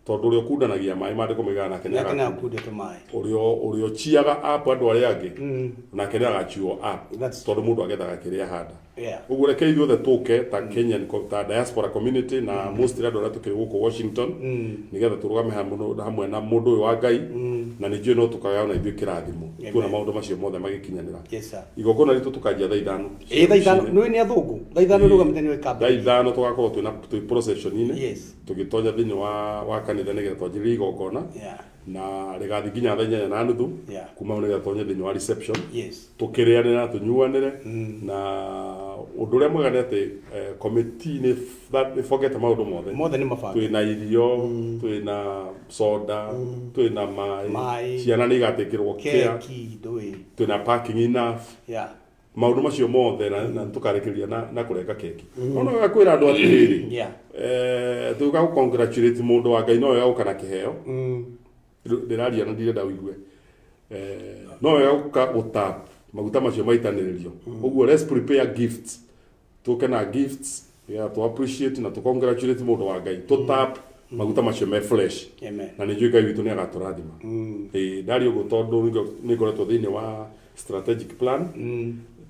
tondũ ũrĩa ũkundanagia maĩ, maandĩko moigaga nake nĩ Nake agakunda. nĩakundĩtwo maĩ. Ũrĩa ũchiaga up andũ arĩa angĩ, nake nĩ agachiwo up, tondũ mũndũ agethaga kĩrĩa ahanda. Ũguo reke ithuothe tũke ta Kenyan ta diaspora community na mostly andũ arĩa tũkĩrĩ gũkũ Washington, nĩgetha tũrũgame hamwe na mũndũ ũyũ wa Ngai, na nĩ njũĩ no tũkagaya ona ithuĩ kĩrathimo tuona maũndũ macio mothe magĩkinyanĩra. Yes, sir. Igongona ritũ tũkanjia thaa 5. Ĩĩ, thaa 5. Nĩ nĩ athũngũ thaa 5 rũgamĩte nĩ Thaa ĩkambĩrĩria. 5 tũgakorwo twĩna twĩ procession-inĩ, tũgĩtonya thĩinĩ wa kanitha nĩgetha twanjĩrĩrie igongona, na rĩgathiĩ nginya thaa 8:30. Kuma hau nĩgetha tonye thĩinĩ wa reception, tũkĩrĩanĩra, tũnyuanĩre. Na ũndũ ũrĩa mwega nĩ atĩ committee nĩ ĩbongete maũndũ mothe. Mothe nĩ mabange. Twĩna irio, twĩna soda, twĩna maĩ. Maĩ. Ciana nĩ igatĩkĩrwo kĩa Keki ndũĩ. Twĩna parking enough. Maũndũ macio mothe na tũkarĩkĩrĩria na kũrenga keki. No no wega kwĩra andũ atĩrĩrĩ, tũgĩũka gũ-congratulate mũndũ wa Ngai, no wega gũka na kĩheo. Ndĩraria na ndirenda ũigue. No wega gũka gũtap maguta macio maitanĩrĩrio. Ũguo let's prepare gifts, tũke na gifts nĩgetha tũ appreciate na tũ congratulate mũndũ wa Ngai, tũ tap maguta macio me fresh. Amen. Na nĩ njũĩ Ngai witũ nĩ agatũrathima. Ĩĩ, ndaria ũguo tondũ nĩ ngoretwo thĩinĩ wa strategic plan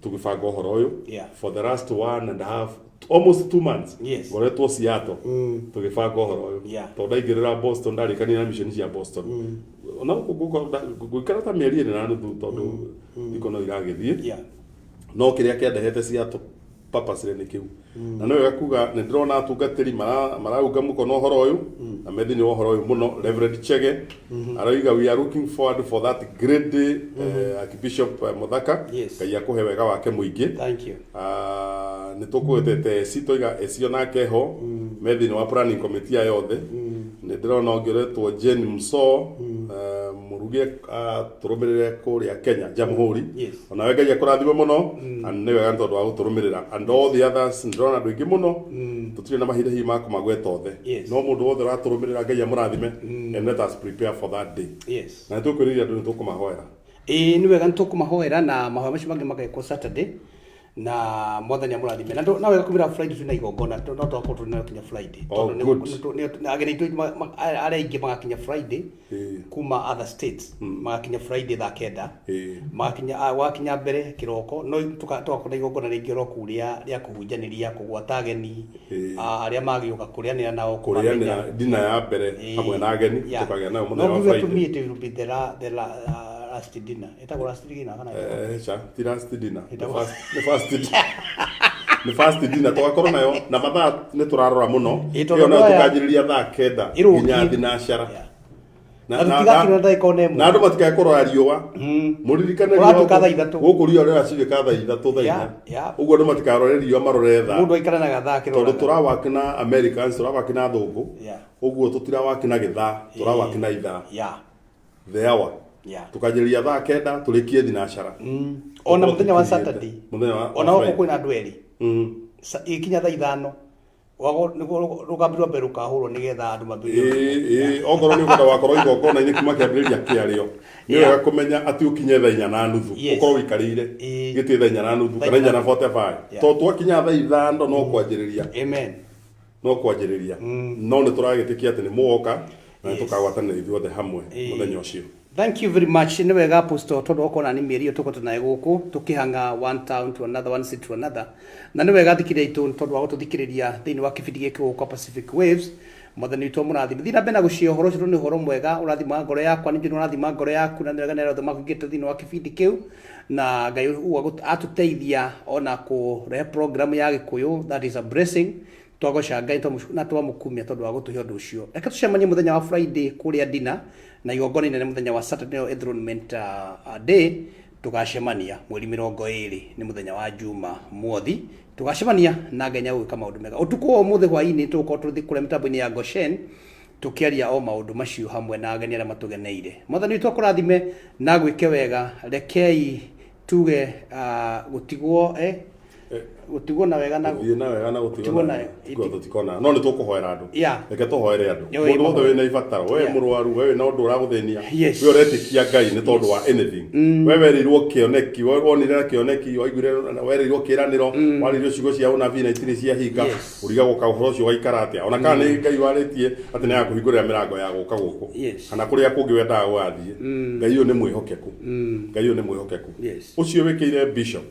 tũgĩbanga ũhoro ũyũ for the last one and a half, almost 2 months. Ngoretwo Seattle tũgĩbanga ũhoro ũyũ, tondũ ndaingĩrĩra Boston, ndarĩkania na mission cia Boston, ona gũkũ ngũikara ta mĩeri 2.5, tondũ thikũ no iragĩthiĩ. No kĩrĩa kĩandehete Seattle purposely nĩ kĩu. Na nĩ wega kuga nĩ ndĩrona atungatĩri maraunga mũkono ũhoro ũyũ na me thĩinĩ wa ũhoro ũyũ mũno. Reverend Chege aroiga, "We are looking forward for that great day." Archbishop Muthaka, Ngai akũhe wega wake mũingĩ. Thank you. Ah, nĩ tũkũgwetete eci, toiga eci onake ho me thĩinĩ wa planning committee ya yothe. Nĩ ndĩrona ũngĩ ũretwo Jane Mso, mũruge tũrũmĩrĩre kũrĩa Kenya Jamhuri. Onawe Ngai akũrathime mũno, na nĩ wega nĩ tondũ wa gũtũrũmĩrĩra. And all the others, nĩ ndĩrona andũ aingĩ mũno, tũtirĩ na mahinda hihi ma kũmagweta othe. No mũndũ wothe ũratũrũmĩrĩra, Ngai amũrathime, and let us prepare for that day. Na nĩ tũkwĩrĩria andũ nĩ tũkũmahoera. Ĩĩ, nĩ wega, nĩ tũkũmahoera na mahoya macio mangĩ magekwo Saturday, na Mwathani amũrathime. Na no wega kumĩra Friday twĩna igongona, no twakorwo tũrĩ nayo kinya Friday. Oh, Tondũ good. ageni aitũ arĩa aingĩ magakinya Friday kuma other states, magakinya Friday thaa 9. Magakinya wakinya mbere kĩroko, no tũgakorwo na igongona rĩngĩ oro kũu rĩa kũhunjanĩria, kũgwata ageni, arĩa magĩũka, kũrĩanĩra nao, kũrĩanĩra kũmamenya. Dina ya mbere hamwe na ageni tũkagĩa nayo No mũthenya wa ngiuga Friday. to me it will be the last dinner. Ĩtagwo last dinner kana ĩtagwo? Cha, ti last dinner. Nĩ Ĩtagwo- first dinner. Nĩ first dinner tũgakorwo nayo na mathaa nĩ tũrarora mũno. Ĩ, tondũ Ĩyo nayo noya- tũkanjĩrĩria thaa 9 Ĩrũkie. nginya thinacara. Na tũtigakinya ndagĩka ona ĩmwe. Na andũ matikae kũrora riũa. Mũririkane riũa Kũratuĩka thaa 3. Gũkũ riũa rĩracirĩka thaa 3, thaa 4. Ũguo andũ matikarore riũa, marore thaa. Mũndũ aikara na gathaa Tondũ kĩroraga. tũrawaki na Americans, tũrawaki na athũngũ. Ũguo tũtirawaki na gĩthaa, tũrawaki na ithaa. The hour. Tukanjĩrĩria thaa 9, tũrĩkie thinacara. Ona mũthenya wa Saturday. Mũthenya wa Ona gũkũ Friday. kwĩna andũ erĩ. Ĩkinya thaa 5 wago nĩguo rũgambi rwa mbere rũkahũrwo nĩgetha andũ mambĩrĩrie. Ĩĩ, okorwo nĩ ũkwenda wakorwo igongona-inĩ kuma kĩambĩrĩria kĩarĩo, nĩ wega kũmenya atĩ ũkinye thaa 4:30, ũkorwo ũikarĩire gĩtĩ thaa 4:30 Thaa kana inya inya na 45, tondũ twakinya thaa 5 no kwanjĩrĩria. Amen. No kwanjĩrĩria, no nĩ tũragĩtĩkia atĩ nĩ mũgoka na nĩ tũkagwatanĩra ithuothe hamwe mũthenya ũcio. Thank you very much. Nĩ wega, Apostle, tondũ okorwo nĩ mĩeri ĩyo tũkoretwo nayo gũkũ tũkĩhanga one town to another, one city to another. Na nĩ wega thikĩrĩria itũ tondũ wa gũtũthikĩrĩria thĩinĩ wa kĩbindi gĩkĩ gũkũ kwa Pacific Waves. Mwathani witũ amũrathime. Thiĩ na mbere na gũshare ũhoro ũcio tondũ nĩ ũhoro mwega ũrathimaga ngoro yakwa, ningĩ nĩ ũrathima ngoro yaku, na nĩ wega nĩ arĩa othe makũingĩrĩte thĩinĩ wa kĩbindi kĩu. Na Ngai ũguo atũteithia ona kũrehe program ya Gĩkũyũ, that is a blessing. Twagoca Ngai na twamũkumia tondũ wa gũtũhe ũndũ ũcio. Reke tũcemanie mũthenya wa Friday kũrĩa dinner, na igongona inene mũthenya wa Saturday, nĩyo enthronement day. Tũgacemania mweri 20, nĩ mũthenya wa Juma mwothi. Tũgacemania na Ngai nĩagũgĩka maũndũ mega. Ũtukũ wa ũmũthĩ hwaĩ-inĩ tũgũkorwo tũgĩthiĩ kũrĩa mĩtambo-inĩ ya Goshen tũkĩaria o maũndũ macio hamwe na ageni arĩa matũgeneire. Mwathani witũ akũrathime na agwĩke wega. Rekei tuge gũtigwo gũtigwo na wega na gũthiĩ na wega na gũtigwo gũtigwo na na tũtikona no nĩ tũkũhoera andũ. Reke tũhoere andũ. Yo, Mũndũ wothe mahoe. wĩna ibataro, we mũrwaru, we wĩna ũndũ ũragũthĩnia, we ũretĩkia Ngai nĩ tondũ wa anything, we werĩirwo kĩoneki, we wonire na kĩoneki, waiguire werĩirwo kĩĩranĩro, warĩirwo ciugo cia ũnabii na itirĩ ciahinga, ũrigagwo ka ũhoro ũcio waikara atĩa, ona kana nĩ Ngai warĩtie atĩ nĩ agakũhingũrĩra mĩrango ya gũka gũkũ kana kũrĩa kũngĩ wendaga gũgathiĩ. Ngai ũyũ nĩ mwĩhokeku. Ngai ũyũ nĩ mwĩhokeku. Ũcio wĩkĩire bishop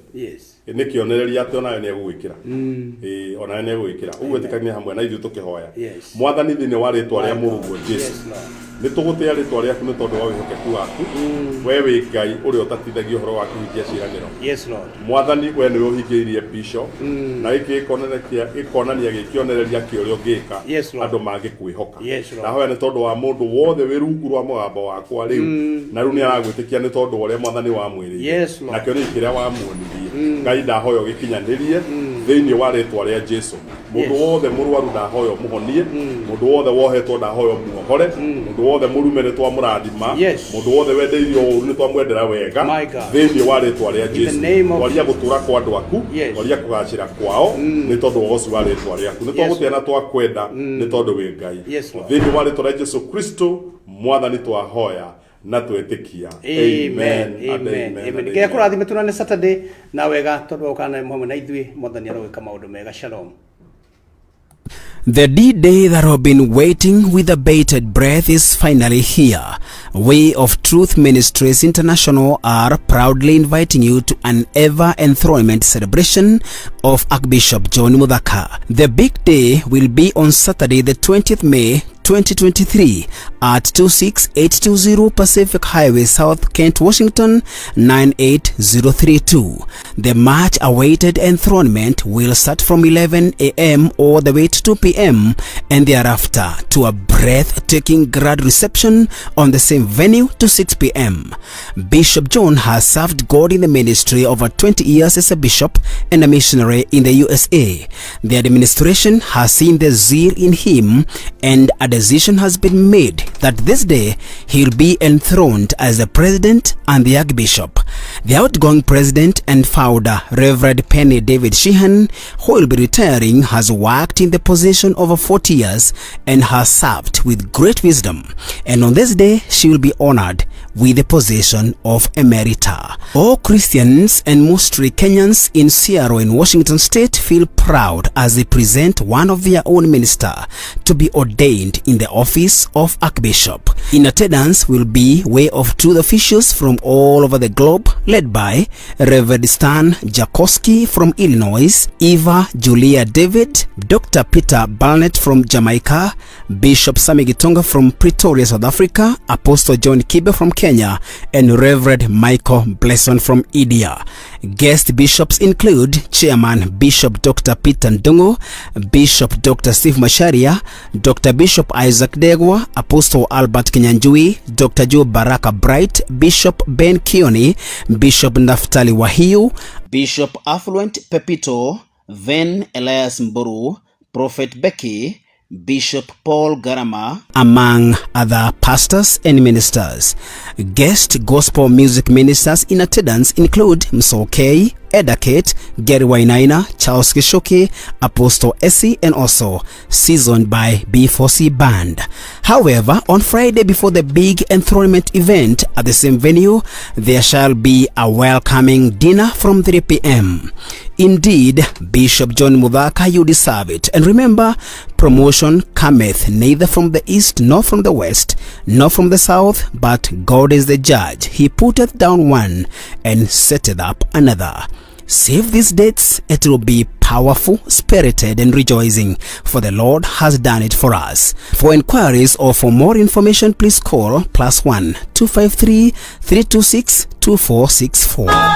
nĩ kĩonereria atĩ onawe nĩ egũgwĩkĩra. Ĩĩ, onawe nĩ egũgwĩkĩra. Ũguo ĩtĩkania hamwe na ithuĩ tũkĩhoya. Mwathani, thĩinĩ wa rĩtwa rĩa mũrũguo Jesu, Lord. Nĩ tũgũtĩa rĩtwa rĩaku nĩ tondũ wa wĩhokeku waku. We wĩ Ngai ũrĩa ũtatithagia ũhoro wa kũhingia ciĩranĩro. Yes, Lord. Mwathani, we nĩwe ũhingĩirie bishop na gĩkĩ gĩkonania gĩ kĩonereria kĩa ũrĩa ũngĩka Yes, Lord. andũ mangĩkwĩhoka. Yes, Lord. Ndahoya nĩ tondũ wa mũndũ wothe wĩ rungu rwa mũgambo wakwa rĩu na rĩu nĩ aragwĩtĩkia nĩ tondũ wa ũrĩa mwathani wamwĩrĩire Yes, Lord. na kĩoneki kĩrĩa wamuonirie. Ngai, ndahoya ũgĩkinyanĩrie thĩinĩ wa rĩtwa rĩa Jesu. Mũndũ wothe mũrwaru, ndahoya ũmũhonie. Mũndũ wothe wohetwo, ndahoya ũmuohore. Mũndũ wothe mũrume, nĩ twamũrathima. Mũndũ wothe wendeirio ũru, nĩ twamwendera wega My God. thĩinĩ wa rĩtwa rĩa the Jesu. Name of Twaria gũtũra kwa andũ aku, twaria kũgacĩra kwao nĩ tondũ wa ũgoci wa rĩtwa rĩaku. Nĩ twagũtĩa na twakwenda nĩ tondũ wĩ Ngai. Yes, Lord. Thĩinĩ wa rĩtwa rĩa Jesu Kristo mwathani twahoya na twetĩkia. Amen. And Amen. amen Amen. and Ngai amen. akũrathime. Tunane Saturday na wega tondũ wa gũkana hamwe na ithuĩ. Mwathani arogĩka maũndũ mega. Shalom. The D Day that have been waiting with a bated breath is finally here. Way of Truth Ministries International are proudly inviting you to an ever enthronement celebration of Archbishop John Muthaka. The big day will be on Saturday, the 20th May 2023 at 26820 Pacific Highway, South Kent, Washington 98032. The much awaited enthronement will start from 11 a.m. all the way to 2 p.m. and thereafter to a breathtaking grad reception on the same venue to 6 p.m. Bishop John has served God in the ministry over 20 years as a bishop and a missionary in the USA. The administration has seen the zeal in him, and a decision has been made that this day he'll be enthroned as the president and the archbishop. The outgoing president and founder, Reverend Penny David Sheehan, who will be retiring, has worked in the position over 40 years and has served with great wisdom. And on this day, she will be honored with the position of emerita. All Christians and mostly Kenyans in Seattle in Washington State feel proud as they present one of their own minister to be ordained in the office of Archbishop. In attendance will be Way of Truth officials from all over the globe, led by Reverend Stan Jakowski from Illinois, Eva Julia David, Dr. Peter Barnett from Jamaica, Bishop Sami Gitonga from Pretoria, South Africa, Apostle John Kibe from Kenya, and Reverend Michael Blesson from India. Guest bishops include Chairman Bishop Dr. Peter Ndungu, Bishop Dr. Steve Macharia, Dr. Bishop Isaac Degwa, Apostle Albert Kinyanjui, Dr. Joe Baraka Bright, Bishop Ben Kioni, Bishop Naftali Wahiu, Bishop Affluent Pepito, Ven Elias Mburu, Prophet Becky, Bishop Paul Garama, among other pastors and ministers. Guest gospel music ministers in attendance include Msoke, Edakate, Gary Wainaina, Charles Kishoki, Apostle Essie, and also seasoned by B4C Band. However, on Friday before the big enthronement event at the same venue, there shall be a welcoming dinner from 3 p.m. Indeed, Bishop John Muthaka, you deserve it. And remember, promotion cometh neither from the east nor from the west, nor from the south, but God is the judge. He putteth down one and setteth up another. Save these dates, it will be powerful, spirited, and rejoicing, for the Lord has done it for us. For inquiries or for more information, please call +1 253 326 2464.